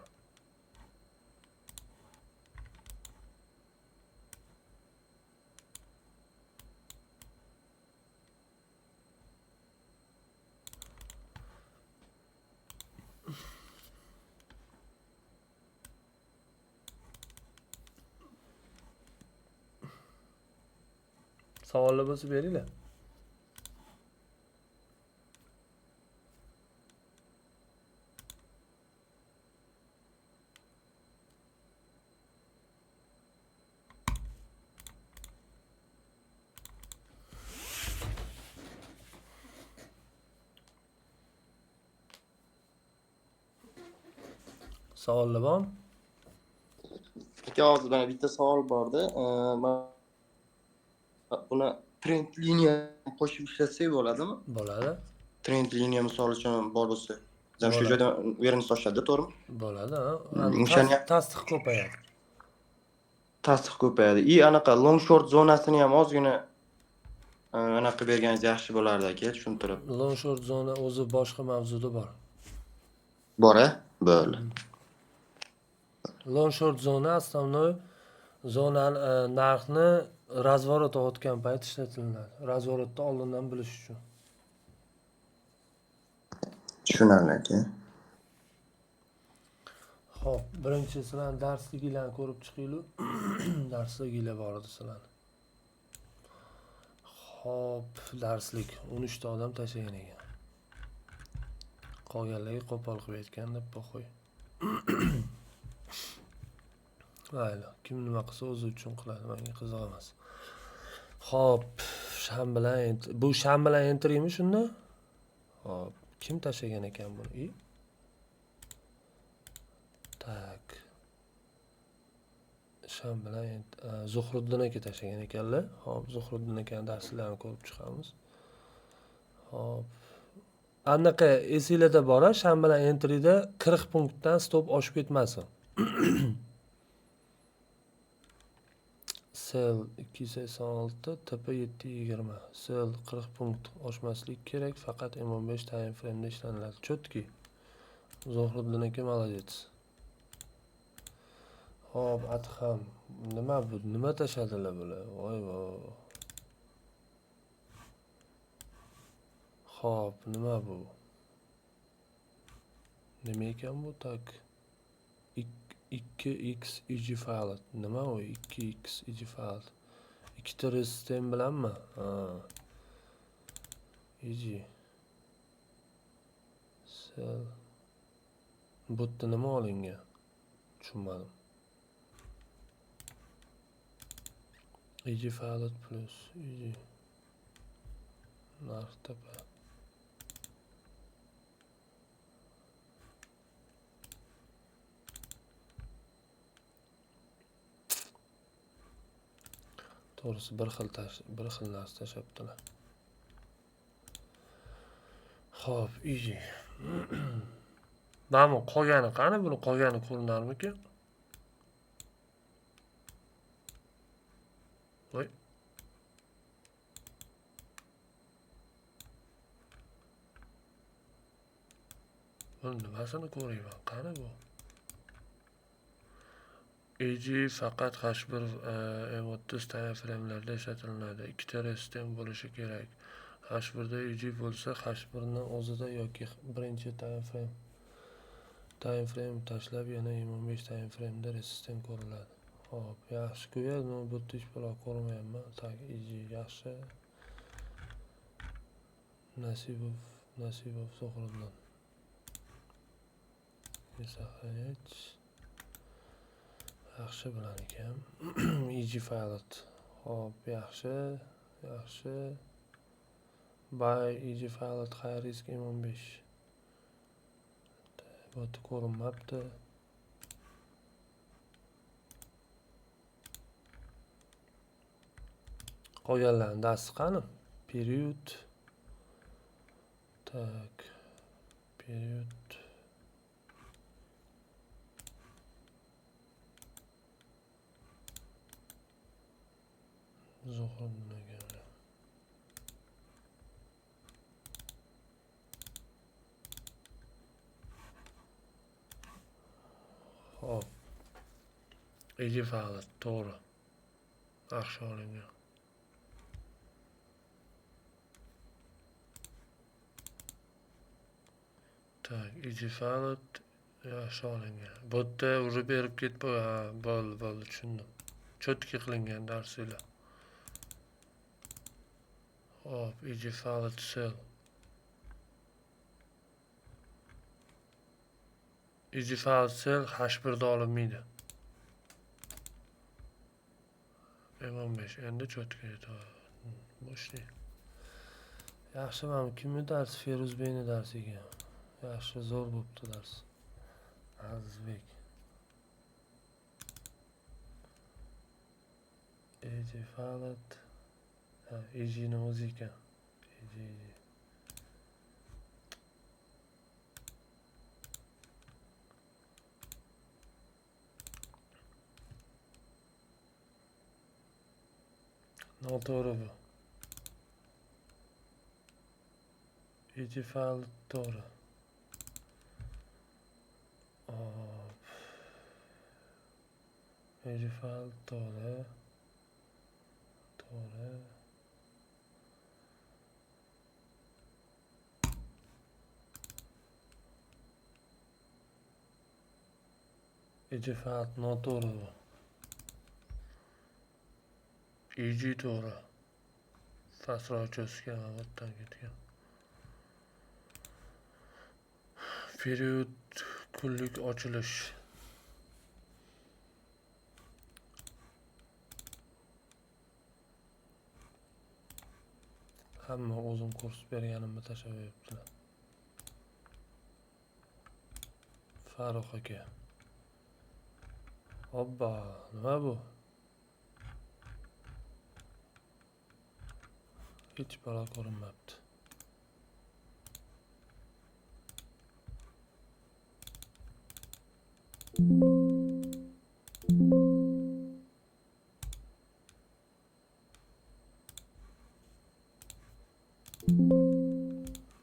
Savollar bo'lsa beringlar. Savollar bormi?
Aka, hozir mana bitta savol borda. Buni trend liniya qo'shib ishlasak bo'ladimi?
Bo'ladi.
Trend liniya misol uchun bor bo'lsa, shu
Bo'ladi.
joyda уверенность oshadi, to'g'rimi?
Bo'ladi, ha. Tasdiq ko'payadi.
Tasdiq ko'payadi. И anaqa long short zonasini ham ozgina anaqa qilib berganingiz yaxshi bo'lardi, aka, tushuntirib.
Long short zona o'zi boshqa mavzuda bor.
Bor, a? Bo'ldi.
Long short zona основной zonani narxni разворот olayotgan payt ishlatilinadi. Разворот ni oldindan bilish uchun.
Tushunarli, aka.
Xo'p, birinchi sizlarni darsliginglarni ko'rib chiqaylik. Darsliginglar bor edi sizlarni. Xo'p, darslik 13 ta odam tashlagan ekan. Qolganlarga qo'pol qilib aytganda похуй. Mayli, kim nima qilsa o'zi uchun qiladi, menga qiziq emas. Xo'p, sham bilan bu sham bilan entrymi shunda? Xo'p, kim tashlagan ekan buni? I? Так. Sham bilan Zuhriddin aka tashlagan ekanlar. Xo'p, Zuhriddin akani darslarini ko'rib chiqamiz. Xo'p. Anaqa esinglarda bor-a, sham bilan entryda 40 punktdan stop oshib ketmasin. Sell 286, TP 720. Sell 40 punkt oshmaslik kerak, faqat M15 time frame'da ishlaniladi. Чётки. Zuhriddin aka молодец. Xo'p, Adham, nima bu? Nima tashladilar bular? Voy voy. Xo'p, nima bu? Nima ekan bu? Так. 2x EG file. Nima u? 2x EG file. Ikkita resistem bilanmi? Ha. EG. Sell. Bu yerda nima olingan? Tushunmadim. EG file plus EG. Narx tepa. To'g'risi bir xil narsa tashlabdilar. Xo'p, EG. Mana bu qolgani qani? Buni qolgani ko'rinarmikin? Voy. Buni nimasini ko'rayman? Qani bu? EG faqat H1, M30 time frame'larda ishlatilinadi. Ikkita resistem bo'lishi kerak. H1da EG bo'lsa, H1ni o'zida yoki birinchi time frame tashlab yana M15 time frame'da resistem ko'riladi. Xo'p, yaxshi-ku, bu yerda hech balo ko'rmayapman. Tak, EG yaxshi. Nasibov, Nasibov Zuhriddin. Сохранять. Yaxshi bilan ekan. EG file. Xo'p, yaxshi, yaxshi. Buy EG file high risk M15. Bu yerda ko'rinmabdi. Qolganlarni dasti qani? Период. Так, период. Zuhriddin aka. Xo'p. Elif holat to'g'ri. Yaxshi olingan. Так, Ejifalot yaxshi olingan. Bu yerda уже berib ketib, ha, bo'ldi, bo'ldi, tushundim. Чётко qilingan darsinglar. Xo'p, Ejifalot sell. Ejifalot sell H1 da olinmaydi. M15 endi чётко мощный. Yaxshi, mana kimni darsi? Feruzbekni darsi ekan. Yaxshi, zo'r bo'pti dars. Azizbek. Ejifalot. Ha, Ejini o'zi ekan. Eji, Eji. Noto'g'ri bu. Ejifalot to'g'ri. Hop. Ejifalot to'g'ri. To'g'ri. Ejifalot noto'g'ri bu. Eji to'g'ri. Pastroq cho'zgan, albatta ketgan. Period kunlik ochilish. Hamma o'zim kurs berganimni tashlab qo'yibdilar. Farruh aka. Obba, nima bu? Hech balo ko'rinmabdi.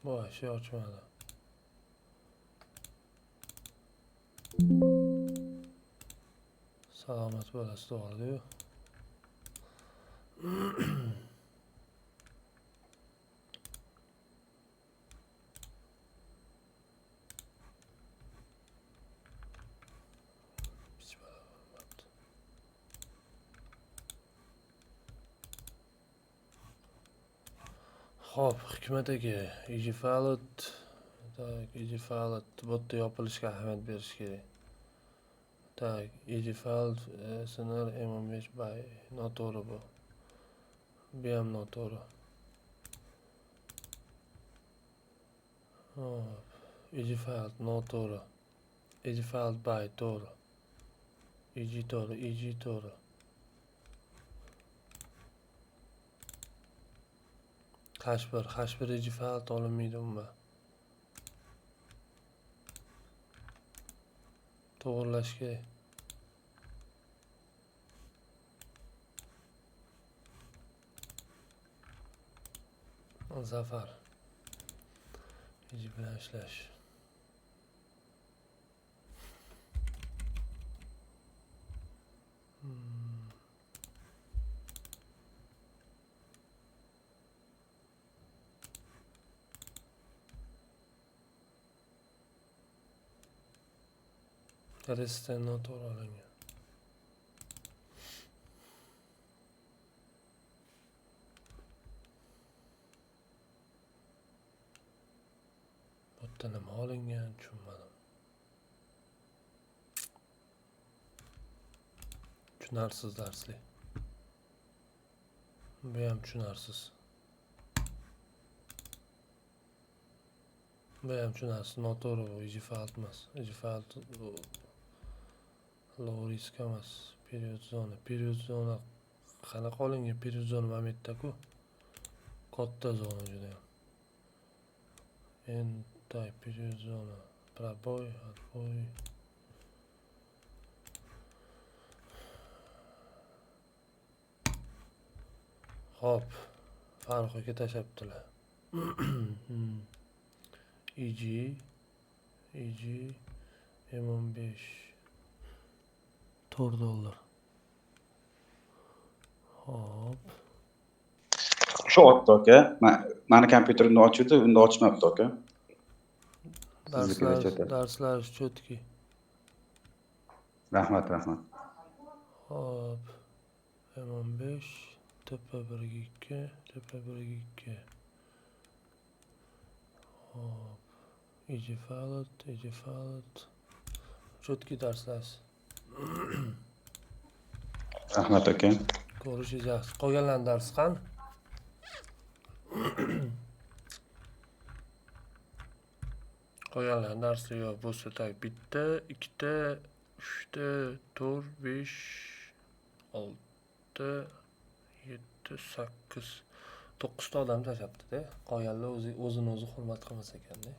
Bu şey ochmadi. Salomat bo'lasiz, to'g'ri-yu. Hech balo ko'rinmabdi. Xo'p, Hikmat aka, Ejifalot, так, Ejifalot bu yerda yopilishga ahamiyat berish kerak. Так, Ejifalot SNR M15 buy noto'g'ri bu. Bu ham noto'g'ri. Xo'p, Ejifalot noto'g'ri. Ejifalot buy to'g'ri. Eji to'g'ri, Eji to'g'ri. H1, H1 Ejifalot olinmaydi umuman. To'g'rilash kerak. Zafar. Eji bilan ishlash. Resistdan noto'g'ri olingan. Bu yerda nima olingan tushunmadim. Tushunarsiz darslik. Bu ham tushunarsiz. Bu ham tushunarsiz, noto'g'ri bu Ejifalot emas. Ejifalot low risk emas. Period zona, period zona qanaqa olingan? Period zona momentda-ku. Katta zona judayam. N-type zona. Пробой, отбой. Xo'p, Farruh aka tashlabdilar. EG, EG, M15, 4 dollar. Xo'p.
Shu otdi, aka. Mani kompyuterimda ochildi, unda ochmabdi, aka.
Darslar,
Siznikida.
Darslar четкий.
Rahmat, rahmat.
Xo'p. M15, tepa 1 2, tepa 1 2. Xo'p. EG failed, EG failed. Четкий darslar.
Rahmat, aka.
Ko'rishingiz yaxshi. Qolganlarning darsi qani? Qolganlarning darsi yo'q. Bo'lsa, так, bitta, ikkita, uchta, to'rt, besh, olti, yetti, sakkiz, to'qqizta odam tashlabdi-da. Qolganlar o'zi o'zini o'zi hurmat qilmas ekanda.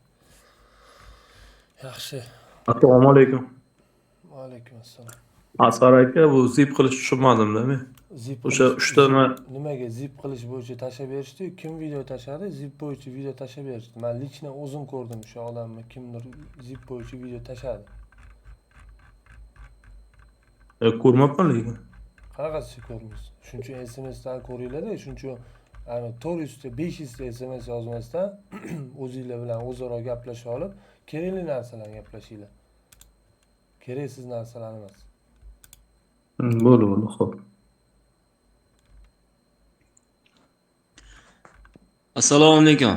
Yaxshi.
Assalomu alaykum.
Va alaykum assalom.
Asqar aka, bu zip qilish tushunmadimda men.
Zip
O'sha
qilish-
uchta
nimaga zip qilish bo'yicha tashlab berishdi? Kim video tashladi? Zip bo'yicha video tashlab berishdi. Man лично o'zim ko'rdim o'sha odamni, kimdir zip bo'yicha video tashladi.
Ko'rmabman lekin.
Qanaqasi ko'rmaysiz? Shuning uchun SMSdan ko'ringlar-da, shuning uchun ana 400 ta, 500 ta SMS yozmasdan o'zinglar bilan o'zaro gaplashib olib, kerakli narsalarni gaplashinglar. Keraksiz narsalarni emas.
Bo'ldi, bo'ldi, xo'p.
Assalomu alaykum.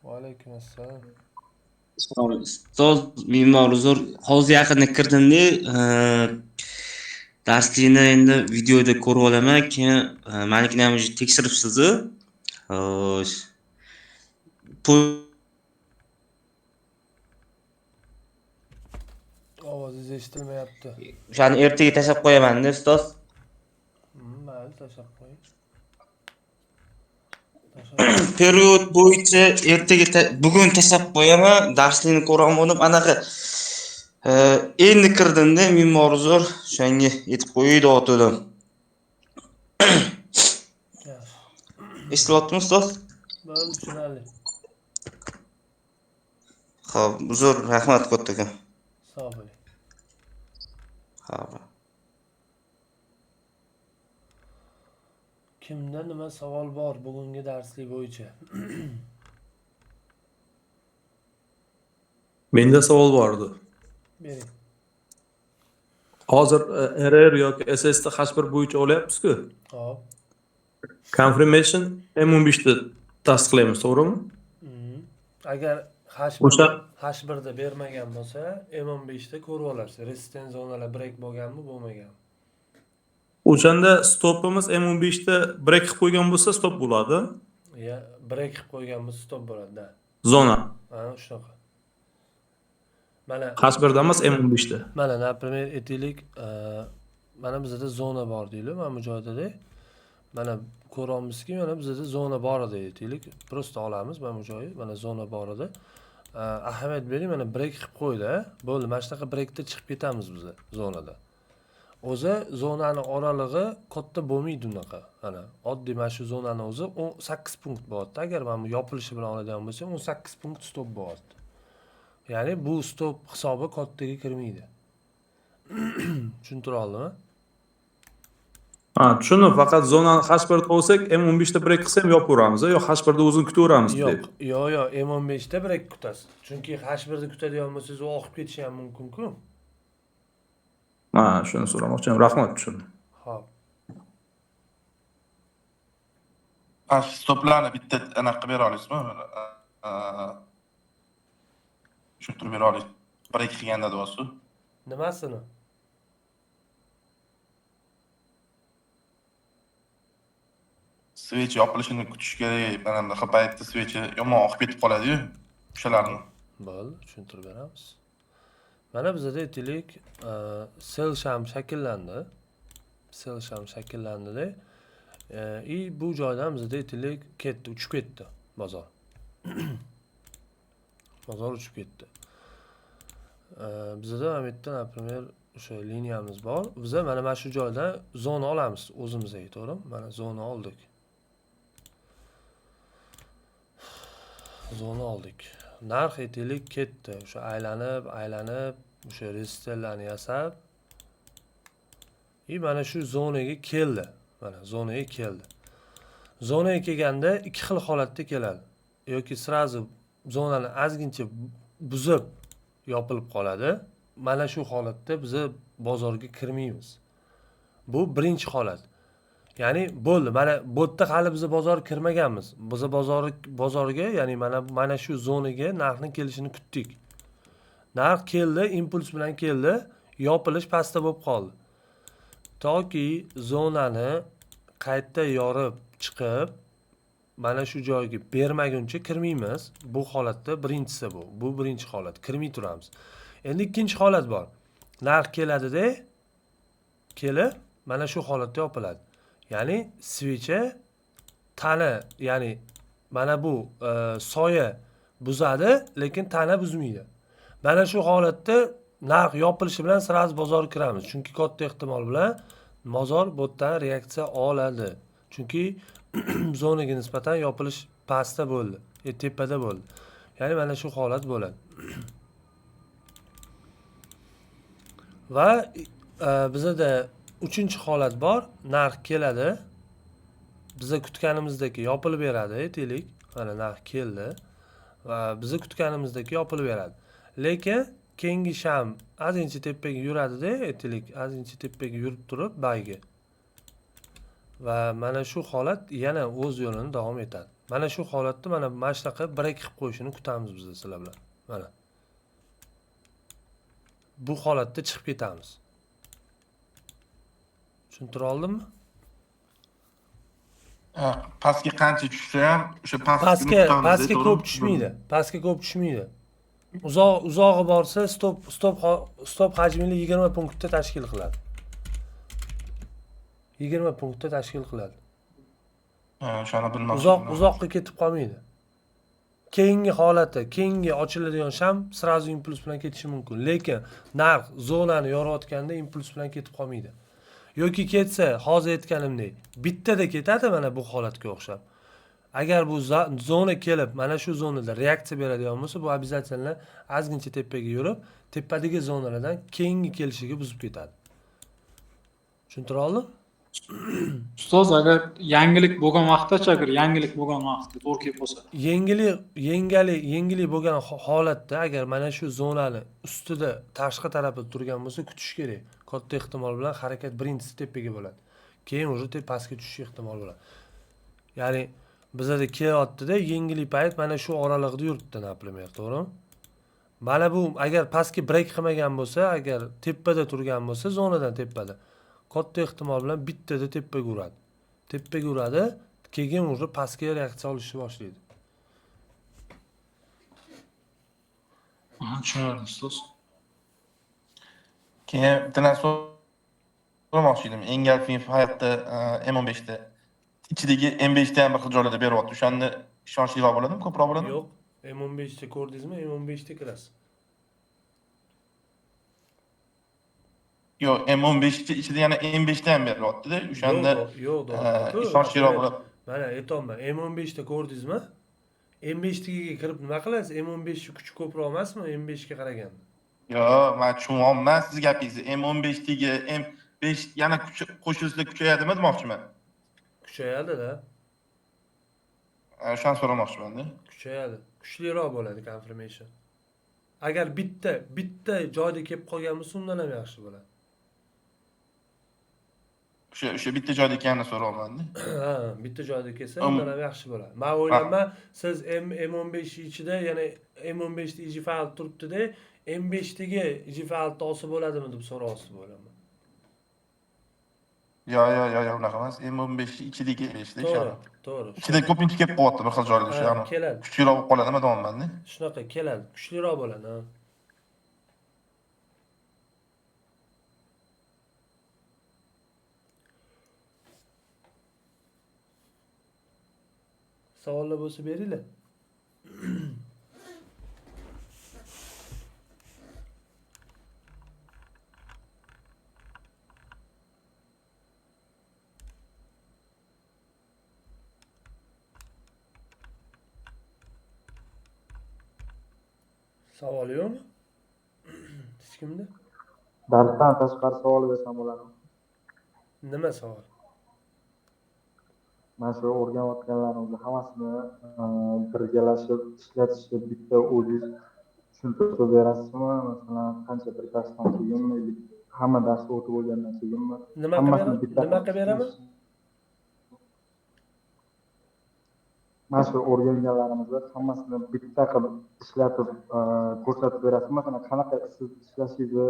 Va alaykum assalom.
Ustoz, me'mor uzr, hozir yaqinda kirdimda, darslikni endi videoda ko'rib olaman, keyin manikini ham уже tekshiribsiz. Xo'sh.
Ovozingiz eshitilmayapti.
O'shani ertaga tashlab qo'yaman-da, ustoz.
Mayli, tashlab qo'ying. Tashlab
Период bo'yicha ertaga bugun tashlab qo'yaman, darslikni ko'rolmadim. Anaqa endi kirdimda, me'mor uzr, o'shanga aytib qo'yay deyotgandim.
Yaxshi.
Eshitilyaptimi, ustoz?
Bo'ldi, tushunarli.
Xo'p, uzr, rahmat kattakon.
Sog' bo'ling.
Xo'p.
Kimda nima savol bor bugungi darslik bo'yicha?
Menda savol bor edi.
Bering.
Hozir RR yoki SS da H1 bo'yicha olyapmiz-ku.
Hop.
Confirmation M15 da tasdiqlaymiz, to'g'rimi?
Agar H1 H1 da bermagan bo'lsa, M15 da ko'rib olasiz. Resistance zonalar break bo'lganmi, bo'lmaganmi?
O'shanda stopimiz M15 da break qilib qo'ygan bo'lsa, stop bo'ladi.
Ya, break qilib qo'ygan bo'lsa, stop bo'ladi, da.
Zona.
Ha, shunaqa. Mana
H1 da emas, M15 da.
Mana, например, aytaylik, mana bizada zona bor deylik, mana bu joydada. Mana ko'ryapmizki, mana bizada zona bor edi aytaylik. Просто olamiz mana bu joyi, mana zona bor edi. Ahamiyat bering, mana break qilib qo'ydi, a? Bo'ldi, mana shunaqa breakda chiqib ketamiz biz zonada. O'zi zonani oralig'i katta bo'lmaydi unaqa. Mana oddiy mana shu zonani o'zi 18 punkt bo'lyapti. Agar mana bu yopilishi bilan oladigan bo'lsak, 18 punkt stop bo'lyapti. Ya'ni bu stop hisobi kattaga kirmaydi. Tushuntira oldimmi?
Ha, tushundim. Faqat zonani H1 da olsak, M15 da break qilsa ham yopaveramiz, yo H1 da o'zini kutaveramiz
Yo'q,
deb.
yo'q, M15 da break kutasiz. Chunki H1 da kutadigan bo'lsangiz, u oqib ketishi ham mumkin-ku.
Ha, shuni so'ramoqchi edim. Rahmat, tushundim.
Xo'p.
Ha, stoplarni bitta anaqa qilib bera olasizmi? Tushuntirib bera olasiz. Break qilganda deyapsiz.
Nimasini?
Свеч yopilishini kutish kerak. Mana bunaqa paytda свечи yomon oqib ketib qoladi-yu. O'shalarni.
Bo'ldi, tushuntirib beramiz. Mana bizada aytaylik, sell sham shakllandi. Sell sham shakllandida. И bu joydan bizda, aytaylik, ketdi, uchib ketdi bozor. Bozor uchib ketdi. Bizada mana bu yerda, например, o'sha liniyamiz bor. Biza mana shu joydan zona olamiz o'zimizga, to'g'rimi? Mana zona oldik. Zona oldik. Narx, aytaylik, ketdi. O'sha aylanib, aylanib, o'sha resistenlarni yasab и mana shu zonaga keldi. Mana zonaga keldi. Zonaga kelganda ikki xil holatda keladi. Yoki сразу zonani ozgincha buzib yopilib qoladi. Mana shu holatda biz bozorga kirmaymiz. Bu birinchi holat. Ya'ni bo'ldi, mana bu yerda hali biz bozorga kirmaganmiz. Biz bozorga, ya'ni mana shu zonaga narxning kelishini kutdik. Narx keldi, impuls bilan keldi, yopilish pastda bo'lib qoldi. Toki zonani qayta yorib chiqib, mana shu joyga bermaguncha kirmaymiz. Bu holatda birinchisi bu. Bu birinchi holat. Kirmay turamiz. Endi ikkinchi holat bor. Narx keladida, kelib mana shu holatda yopiladi. Ya'ni свеча tana, ya'ni mana bu soya buzadi, lekin tana buzmaydi. Mana shu holatda narx yopilishi bilan сразу bozorga kiramiz. Chunki katta ehtimol bilan bozor bu yerdan reaksiya oladi. Chunki zonaga nisbatan yopilish pastda bo'ldi, tepada bo'ldi. Ya'ni mana shu holat bo'ladi. Va bizada uchinchi holat bor. Narx keladi. Biza kutganimizdek yopilib beradi, aytaylik. Mana narx keldi va biza kutganimizdek yopilib beradi. Lekin keyingi sham ozgincha tepaga yuradida, aytaylik, ozgincha tepaga yurib turib bayga. Va mana shu holat yana o'z yo'lini davom etadi. Mana shu holatda mana shunaqa break qilib qo'yishini kutamiz biz sizlar bilan. Mana. Bu holatda chiqib ketamiz. Tushuntira oldimmi?
Ha, pastga qancha tushsa ham o'sha
pastga pastga ko'p tushmaydi. Pastga ko'p tushmaydi. Uzog'i borsa stop hajmini 20 punktda tashkil qiladi. 20 punktda tashkil qiladi.
Ha, o'shani bilmoqchi.
Uzoqqa ketib qolmaydi. Keyingi holati, keyingi ochiladigan sham сразу impuls bilan ketishi mumkin. Lekin narx zonani yorayotganda impuls bilan ketib qolmaydi. Yoki ketsa, hozir aytganimdek, bittada ketadi mana bu holatga o'xshab. Agar bu zona kelib, mana shu zonada reaksiya beradigan bo'lsa, bu обязательно ozgincha tepaga yurib, tepadagi zonalardan keyingi kelishiga buzib ketadi. Tushuntira oldim?
Ustoz, agar yangilik bo'lgan vaqtda-chi, agar yangilik bo'lgan vaqtda to'g'ri kelib qolsa.
Yangilik bo'lgan holatda agar mana shu zonani ustida tashqi tarafida turgan bo'lsa, kutish kerak. Katta ehtimol bilan harakat birinchisi tepaga bo'ladi. Keyin уже pastga tushish ehtimoli bo'ladi. Ya'ni bizada kelyapti-da, yangilik payt mana shu oralig'ida yuribdi, например, to'g'rimi? Mana bu agar pastga break qilmagan bo'lsa, agar tepada turgan bo'lsa, zonadan tepada, katta ehtimol bilan bittada tepaga uradi. Tepaga uradi, keyin уже pastga reaksiya olishni boshlaydi.
Aha, tushunarli, ustoz.
Keyin bitta narsa so'ramoqchi edim. Engulfing hayotda M15 da ichidagi M5 da ham bir xil joylarda beryapti. O'shanda ishonchliroq bo'ladimi, ko'proq bo'ladimi?
Yo'q, M15 da ko'rdingizmi? M15 da kirasiz.
Yo'q, M15 ichida yana M5 da ham beryapti-da. O'shanda
yo'q, to'g'ri.
Ishonchliroq bo'ladi.
Mana aytyapman, M15 da ko'rdingizmi? M5 tagiga kirib nima qilasiz? M15 kuchi ko'proq emasmi M5 ga qaraganda?
Yo'q, men tushunyapman siz gapingizni. M15 dagi M5 yana kuchi qo'shilsa kuchayadimi demoqchiman.
Kuchayadi-da.
O'shani so'ramoqchiman-da.
Kuchayadi. Kuchliroq bo'ladi confirmation. Agar bitta joyda kelib qolgan bo'lsa, undan ham yaxshi bo'ladi.
O'sha bitta joyda ekanini so'rayapman-da.
Ha, bitta joyda kelsa undan ham yaxshi bo'ladi. Men o'ylayman, siz M15 ichida, ya'ni M15 da IGF turibdi-da, M5 dagi IGF olsa bo'ladimi deb so'rayapsiz deb o'ylayman.
Yo'q, yo'q, yo'q, yo'q, unaqa emas. M15 ichidagi M5 da
To'g'ri,
o'shani.
to'g'ri.
Ichida ko'pincha kelib qolyapti bir xil joylarda
Ha,
o'shani.
keladi.
Kuchliroq bo'lib qoladimi deyapman-da.
Shunaqa keladi, kuchliroq bo'ladi, ha. Savollar bo'lsa beringlar. Savol yo'qmi? Hech kimda?
Darsdan tashqari savol bersam bo'ladimi?
Nima savol?
Mana shu o'rganayotganlarimizni hammasini birgalashib ishlatishni bitta o'zingiz tushuntirib berasizmi? Masalan, qancha bir darsdan keyinmi, hamma darsni o'tib bo'lgandan keyinmi?
Nima qilib beraman?
Mana shu o'rganganlarimizni hammasini bitta qilib ishlatib ko'rsatib berasizmi? Masalan, qanaqa siz ishlashingizni,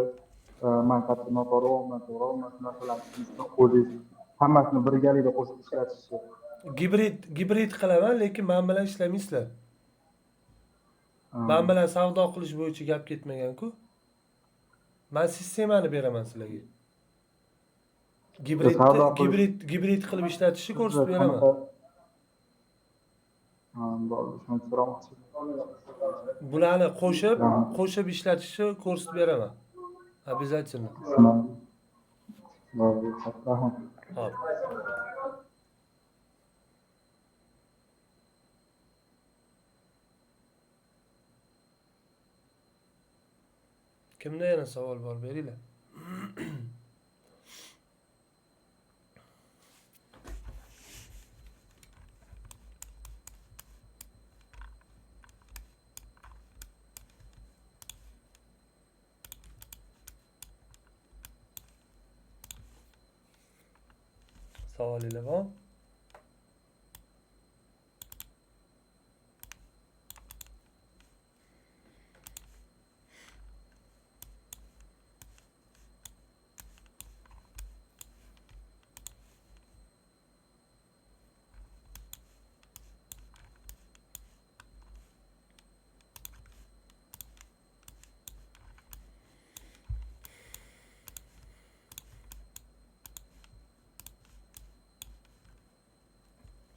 man qattiq noto'g'rimi, to'g'rimi, shu narsalarni o'zingiz hammasini birgalikda qo'shib ishlatishni.
Gibrid qilaman, lekin men bilan ishlamaysizlar. Men bilan savdo qilish bo'yicha gap ketmagan-ku. Men sistemani beraman sizlarga. Gibrid qilib ishlatishni ko'rsatib beraman. Bularni qo'shib ishlatishni ko'rsatib beraman. Обязательно. Hop. Kimda yana savol bor, beringlar. Savolinglar bor?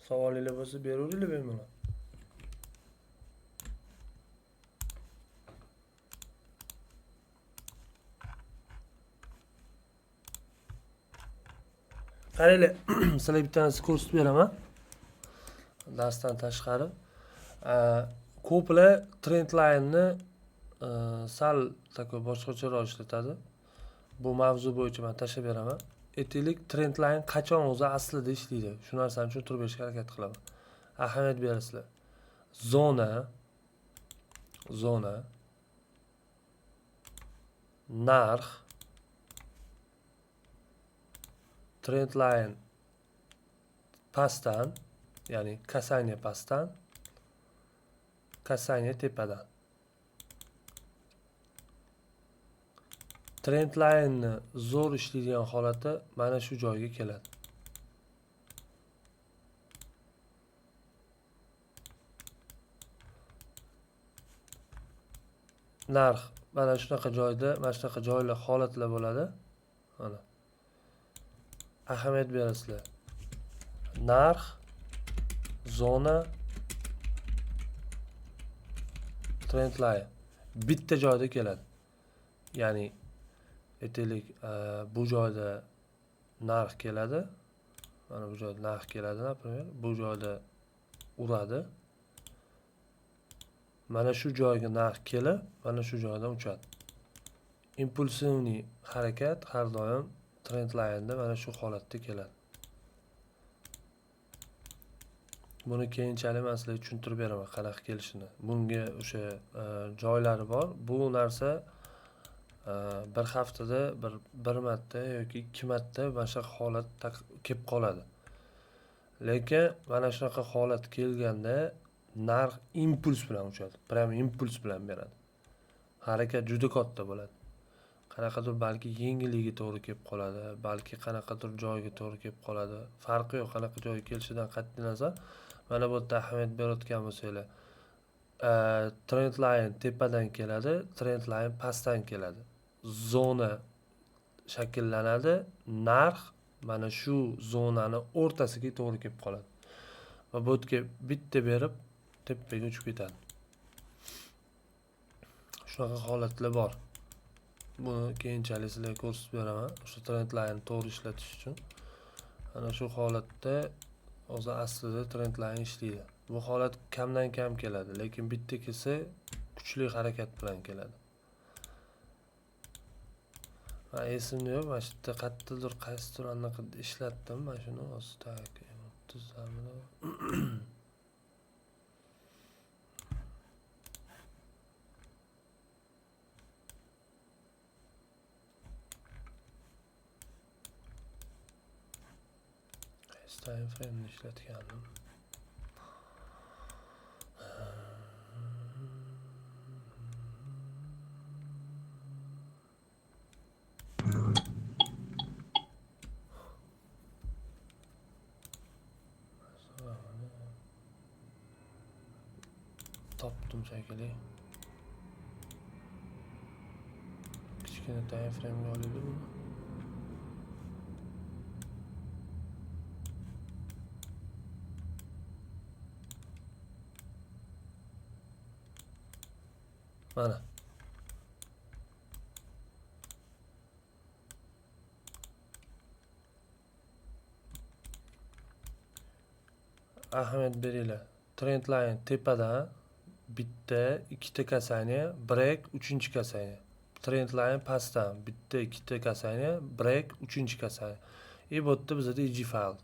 Savolinglar bo'lsa beraveringlar bemalol. Qaranglar, sizlarga bitta narsa ko'rsatib beraman. Darsdan tashqari. Ko'plar trend line'ni sal такой boshqacharoq ishlatadi. Bu mavzu bo'yicha men tashlab beraman. Aytaylik, trend line qachon o'zi aslida ishlaydi? Shu narsani tushuntirib berishga harakat qilaman. Ahamiyat berasizlar. Zona, narx, trend line pastdan, ya'ni kasaniya pastdan, kasaniya tepadan. Trend line'ni zo'r ishlaydigan holati mana shu joyga keladi. Narx mana shunaqa joyda, mana shunaqa joylar, holatlar bo'ladi. Mana. Ahamiyat berasizlar. Narx, zona, trend line bitta joyda keladi. Ya'ni aytaylik, bu joyda narx keladi. Mana bu joyda narx keladi, например, bu joyda uradi. Mana shu joyga narx kelib, mana shu joydan uchadi. Impulsivniy harakat har doim trend line'da mana shu holatda keladi. Buni keyinchalik men sizlarga tushuntirib beraman qanaqa kelishini. Bunga o'sha joylari bor. Bu narsa bir haftada bir marta yoki 2 marta mana shunaqa holat kelib qoladi. Lekin mana shunaqa holat kelganda narx impuls bilan uchadi. Prям impuls bilan beradi. Harakat juda katta bo'ladi. Qanaqadir balki yengilligiga to'g'ri kelib qoladi, balki qanaqadir joyga to'g'ri kelib qoladi. Farqi yo'q, qanaqa joyga kelishidan qat'iy nazar. Mana bu yerda ahamiyat berayotgan bo'lsanglar, trend line tepadan keladi, trend line pastdan keladi. Zona shakllanadi, narx mana shu zonani o'rtasiga to'g'ri kelib qoladi. Va bu yerga bitta berib tepaga uchib ketadi. Shunaqa holatlar bor. Buni keyinchalik sizlarga ko'rsatib beraman. O'sha trend line to'g'ri ishlatish uchun. Ana shu holatda o'zi aslida trend line ishlaydi. Bu holat kamdan kam keladi, lekin bitta kelsa kuchli harakat bilan keladi. Man esimda yo'q, mana shu yerda qayerdadir qaysidir anaqa ishlatdim, mana shuni hozir tak M30 qaysi time frame'ni ishlatgandim. Topdim shekilli. Kichkina time frame'ga olaylik buni. Mana. Ahamiyat beringlar. Trend line tepadan bitta, ikkita kasaniya, break, uchinchi kasaniya. Trend line pastdan bitta, ikkita kasaniya, break, uchinchi kasaniya. И bu yerda bizada EG file.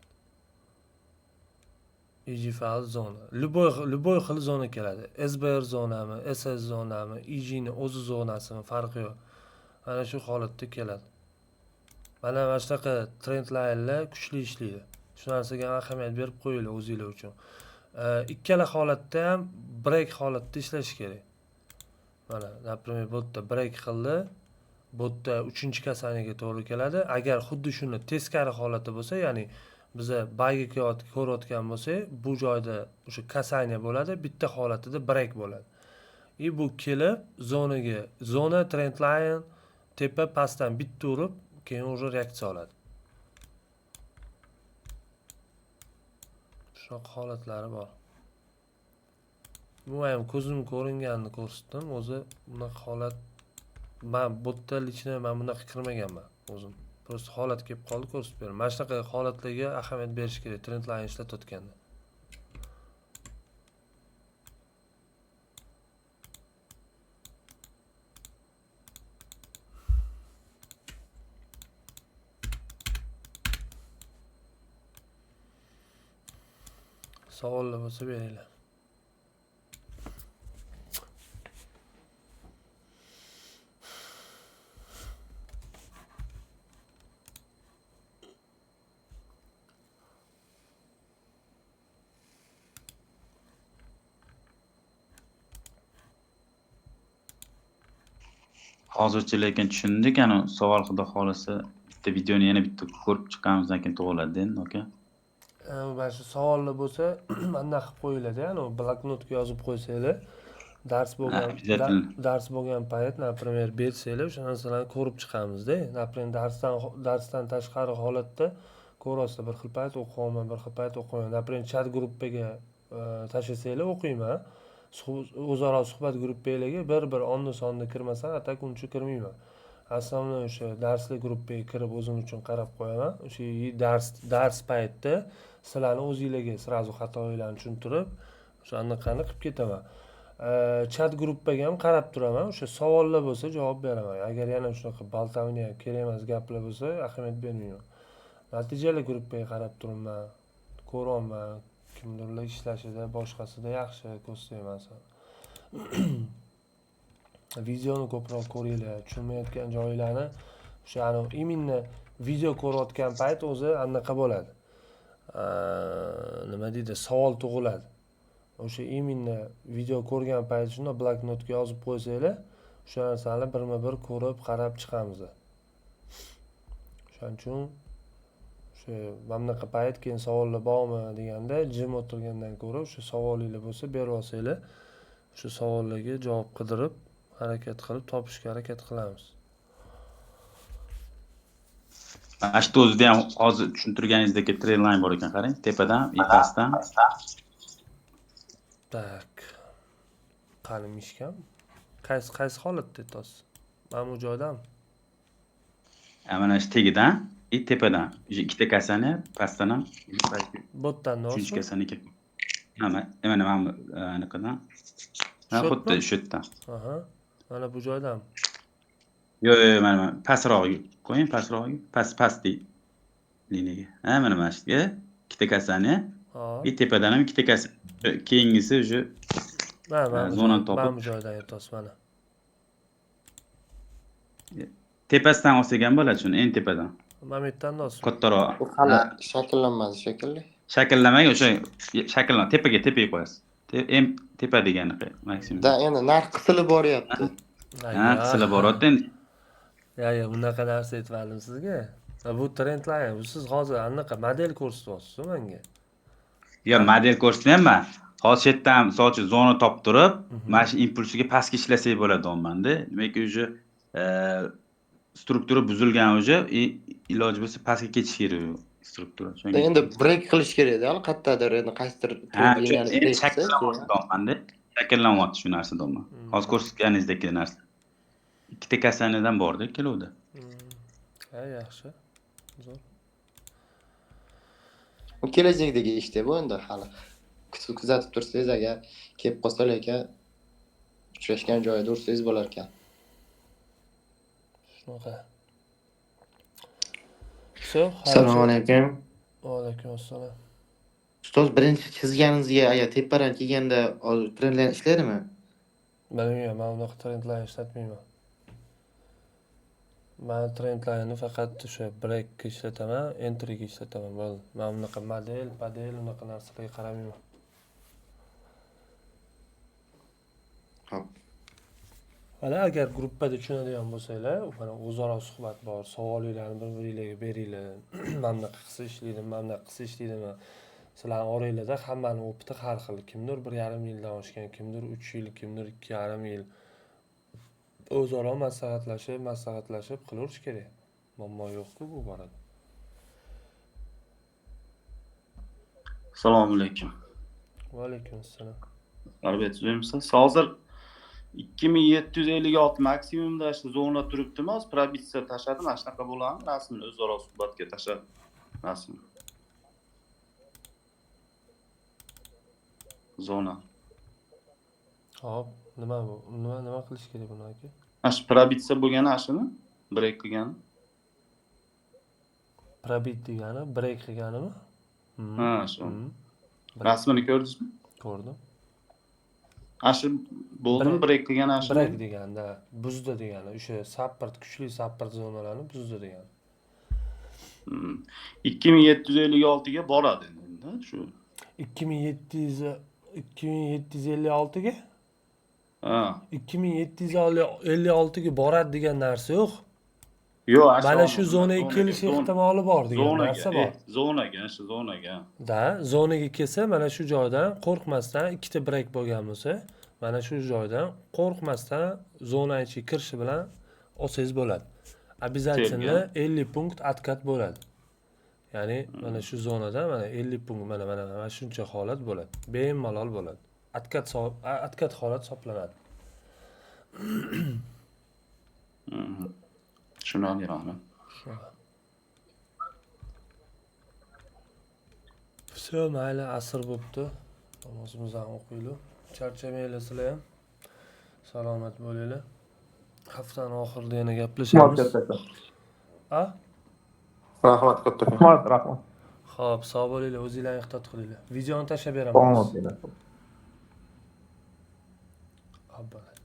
EG file zona. Любой xil zona keladi. SBR zonami, SS zonami, EG ni o'zi zonasimi farqi yo'q. Mana shu holatda keladi. Mana shunaqa trend linelar kuchli ishlaydi. Shu narsaga ahamiyat berib qo'yinglar o'zinglar uchun. Ikkala holatda ham break holatda ishlash kerak. Mana, например, bu yerda break qildi, bu yerda uchinchi kasaniga to'g'ri keladi. Agar xuddi shuni teskari holati bo'lsa, ya'ni biza buyga ko'rayotgan bo'lsak, bu joyda o'sha kasaniya bo'ladi, bitta holatida break bo'ladi. И bu kelib zonaga, zona trend line tepa pastdan bitta urib, keyin уже reaksiya oladi. Shunaqa holatlari bor. Bu ham ko'zim ko'ringanini ko'rsatdim. O'zi bunaqa holat men bu yerda lichni men bunaqa kirmaganman o'zim. Просто holat kelib qoldi, ko'rsatib beraman. Mana shunaqa holatlarga ahamiyat berish kerak trend line ishlatayotganda. Savollar bo'lsa beringlar.
Hozircha lekin tushundik, ana savol xudo xolasa bitta videoni yana bitta ko'rib chiqqanimizdan keyin tug'iladi endi, aka.
Mana shu savollar bo'lsa, mandan qilib qo'yiladi, ya'ni bloknotga yozib qo'ysanglar, dars bo'lgan dars bo'lgan payt, например, bersanglar, o'sha narsalarni ko'rib chiqamizda. Например, darsdan tashqari holatda ko'rasizlar, bir xil payt o'qiyman, bir xil payt o'qiyman. Например, chat gruppaga tashlasanglar o'qiyman. O'zaro suhbat gruppalarga bir-bir onda-sonda kirmasam, atak uncha kirmayman. Aslida o'sha darslik gruppaga kirib o'zim uchun qarab qo'yaman. O'sha dars paytida sizlarni o'zingizlarga sразу xatoinglarni tushuntirib, o'sha anaqani qilib ketaman. Chat gruppaga ham qarab turaman. O'sha savollar bo'lsa javob beraman. Agar yana shunaqa boltavniya kerak emas gaplar bo'lsa, ahamiyat bermayman. Natijali gruppaga qarab turibman, ko'ryapman. Kimdirlar ishlashida, boshqasida yaxshi ko'rsatmayman. Videoni ko'proq ko'ringlar, tushunmayotgan joylarni o'sha именно video ko'rayotgan payt o'zi anaqa bo'ladi. Nima deydi, savol tug'iladi. O'sha именно video ko'rgan payt shunda bloknotga yozib qo'ysanglar, o'sha narsani birma-bir ko'rib, qarab chiqamiz. O'shaning uchun o'sha mana bunaqa payt keyin savollar bormi deganda jim o'tirgandan ko'ra o'sha savolinglar bo'lsa berib olsanglar, o'sha savollarga javob qidirib, harakat qilib topishga harakat qilamiz.
Mana shu o'zida ham hozir tushuntirganingizdek trend line bor ekan, qarang, tepadan, pastdan.
Так. Qani мышка m? Qaysi holatda aytyapsiz? Mana bu joydami?
Ha, mana shu tagidan и tepadan. Уже ikkita касание, pastdan ham.
Botdan
Uchinchi
deyapsizmi?
касание. Ha, mana bu anaqadan. Ha,
Shu
xuddi
yermi?
shu yerdan.
Aha. Mana bu joydami?
Yo'q, mana pastrog'iga qo'ying, pastrog'iga. Past liniyaga. Ha, mana shu yerga ikkita касание.
Hop.
И tepadan ham ikkita касание. Keyingisi уже
Mana bu
zonani
joy,
topib
mana bu joydan aytyapsiz mana.
Tepasidan olsak ham bo'ladi shuni, eng tepadan.
Mana bu yerdan deyapsizmi?
Kattaroq.
Bu hali shakllanmadi shekilli.
Shakllanmagan, o'sha shakllan tepaga qo'yasiz. Eng tepa degani maksimum.
Да, endi narx qisilib boryapti.
Ha, qisilib boryapti endi.
Ya, bunaqa narsa aytmadim sizga. Bu trend line, bu siz hozir anaqa model ko'rsatyapsiz menga.
Yo, model ko'rsatmayapman. Hozir shu yerdan misol uchun zona topib turib, mana shu impulsiga pastga ishlasak bo'ladi deyapman-da. Demak, уже struktura buzilgan уже, iloji bo'lsa pastga ketish kerak u struktura. Shunga
Endi break qilish kerakda, hali qayerdadir endi qaysidir
Ha,
trend liniyani
endi
break qilsa,
shakllanyapti deyapman-da. Shakllanyapti shu narsa deyapman. Hozir ko'rsatganingizdek narsa. Ikkita касание dan borda ikkalovida.
Ha, yaxshi. Zo'r.
Bu kelajakdagi ishda bu endi hali. Kuzatib tursangiz, agar kelib qolsa lekin uchrashgan joyida ursangiz bo'lar ekan.
Shunaqa. Всё,
Assalomu alaykum.
Va alaykum assalom.
Ustoz, birinchi chizganingizga agar tepadan kelganda trendline ishlaydimi?
Bilmayman, men unaqa trendline ishlatmayman. Man trendline'ni faqat o'sha breakka ishlataman, entryga ishlataman, bo'ldi. Men unaqa model, model unaqa narsalarga qaramayman.
Hop.
Mana agar gruppada tushunadigan bo'lsanglar, mana o'zaro suhbat bor, savolinglarni bir-biringlarga beringlar. Mana bunaqa qilsa ishlaydimi, mana bunaqa qilsa ishlaydimi? Sizlarning oranglarda hammani опыт i har xil. Kimdir 1,5 yildan oshgan, kimdir 3 yil, kimdir 2,5 yil. O'zaro maslahatlashib qilaverish kerak. Muammo yo'q-ku bu borada.
Assalomu alaykum.
Va alaykum assalom.
Albatta, tuzukmisiz? Hozir 2756 maksimumda shu zona turibdimi? Hozir пробиться tashladim, mana shunaqa bo'ladimi? Rasmini o'zaro suhbatga tashladim. Rasmini. Zona.
Hop, nima bu? Nima qilish kerak buni aka?
Mana shu пробиться bo'lgani ashuni, break qilgani.
Пробит degani break qilganimi?
Ha, shu. Rasmini ko'rdingizmi?
Ko'rdim.
Ashu bo'ldimi break qilgani ashu?
Break deganda buzdi degani, o'sha support, kuchli support zonalarini buzdi degani.
2756 ga boradi endi shu.
2756 ga?
Ha.
2756 ga boradi degan narsa yo'q.
Yo'q,
mana shu zonaga kelish ehtimoli bor degan narsa bor.
Zonaga, shu zonaga.
Да, zonaga kelsa mana shu joydan qo'rqmasdan ikkita break bo'lgan bo'lsa, mana shu joydan qo'rqmasdan zona ichiga kirishi bilan olsangiz bo'ladi. Обязательно 50 punkt откат bo'ladi. Ya'ni mana shu zonada mana 50 punkt mana shuncha holat bo'ladi. Bemalol bo'ladi. Откат holat hisoblanadi.
Tushunarli, rahmat.
Всё, mayli, asr bo'pti. Namozimizni ham o'qiylik. Charchamanglar sizlar ham. Salomat bo'linglar. Haftani oxirida yana gaplashamiz. A?
Rahmat kattakon.
Rahmat, rahmat.
Xo'p, sog' bo'linglar, o'zinglarni ehtiyot qilinglar. Videoni tashlab beraman.
Salomat bo'linglar.
Hop, bo'ladi.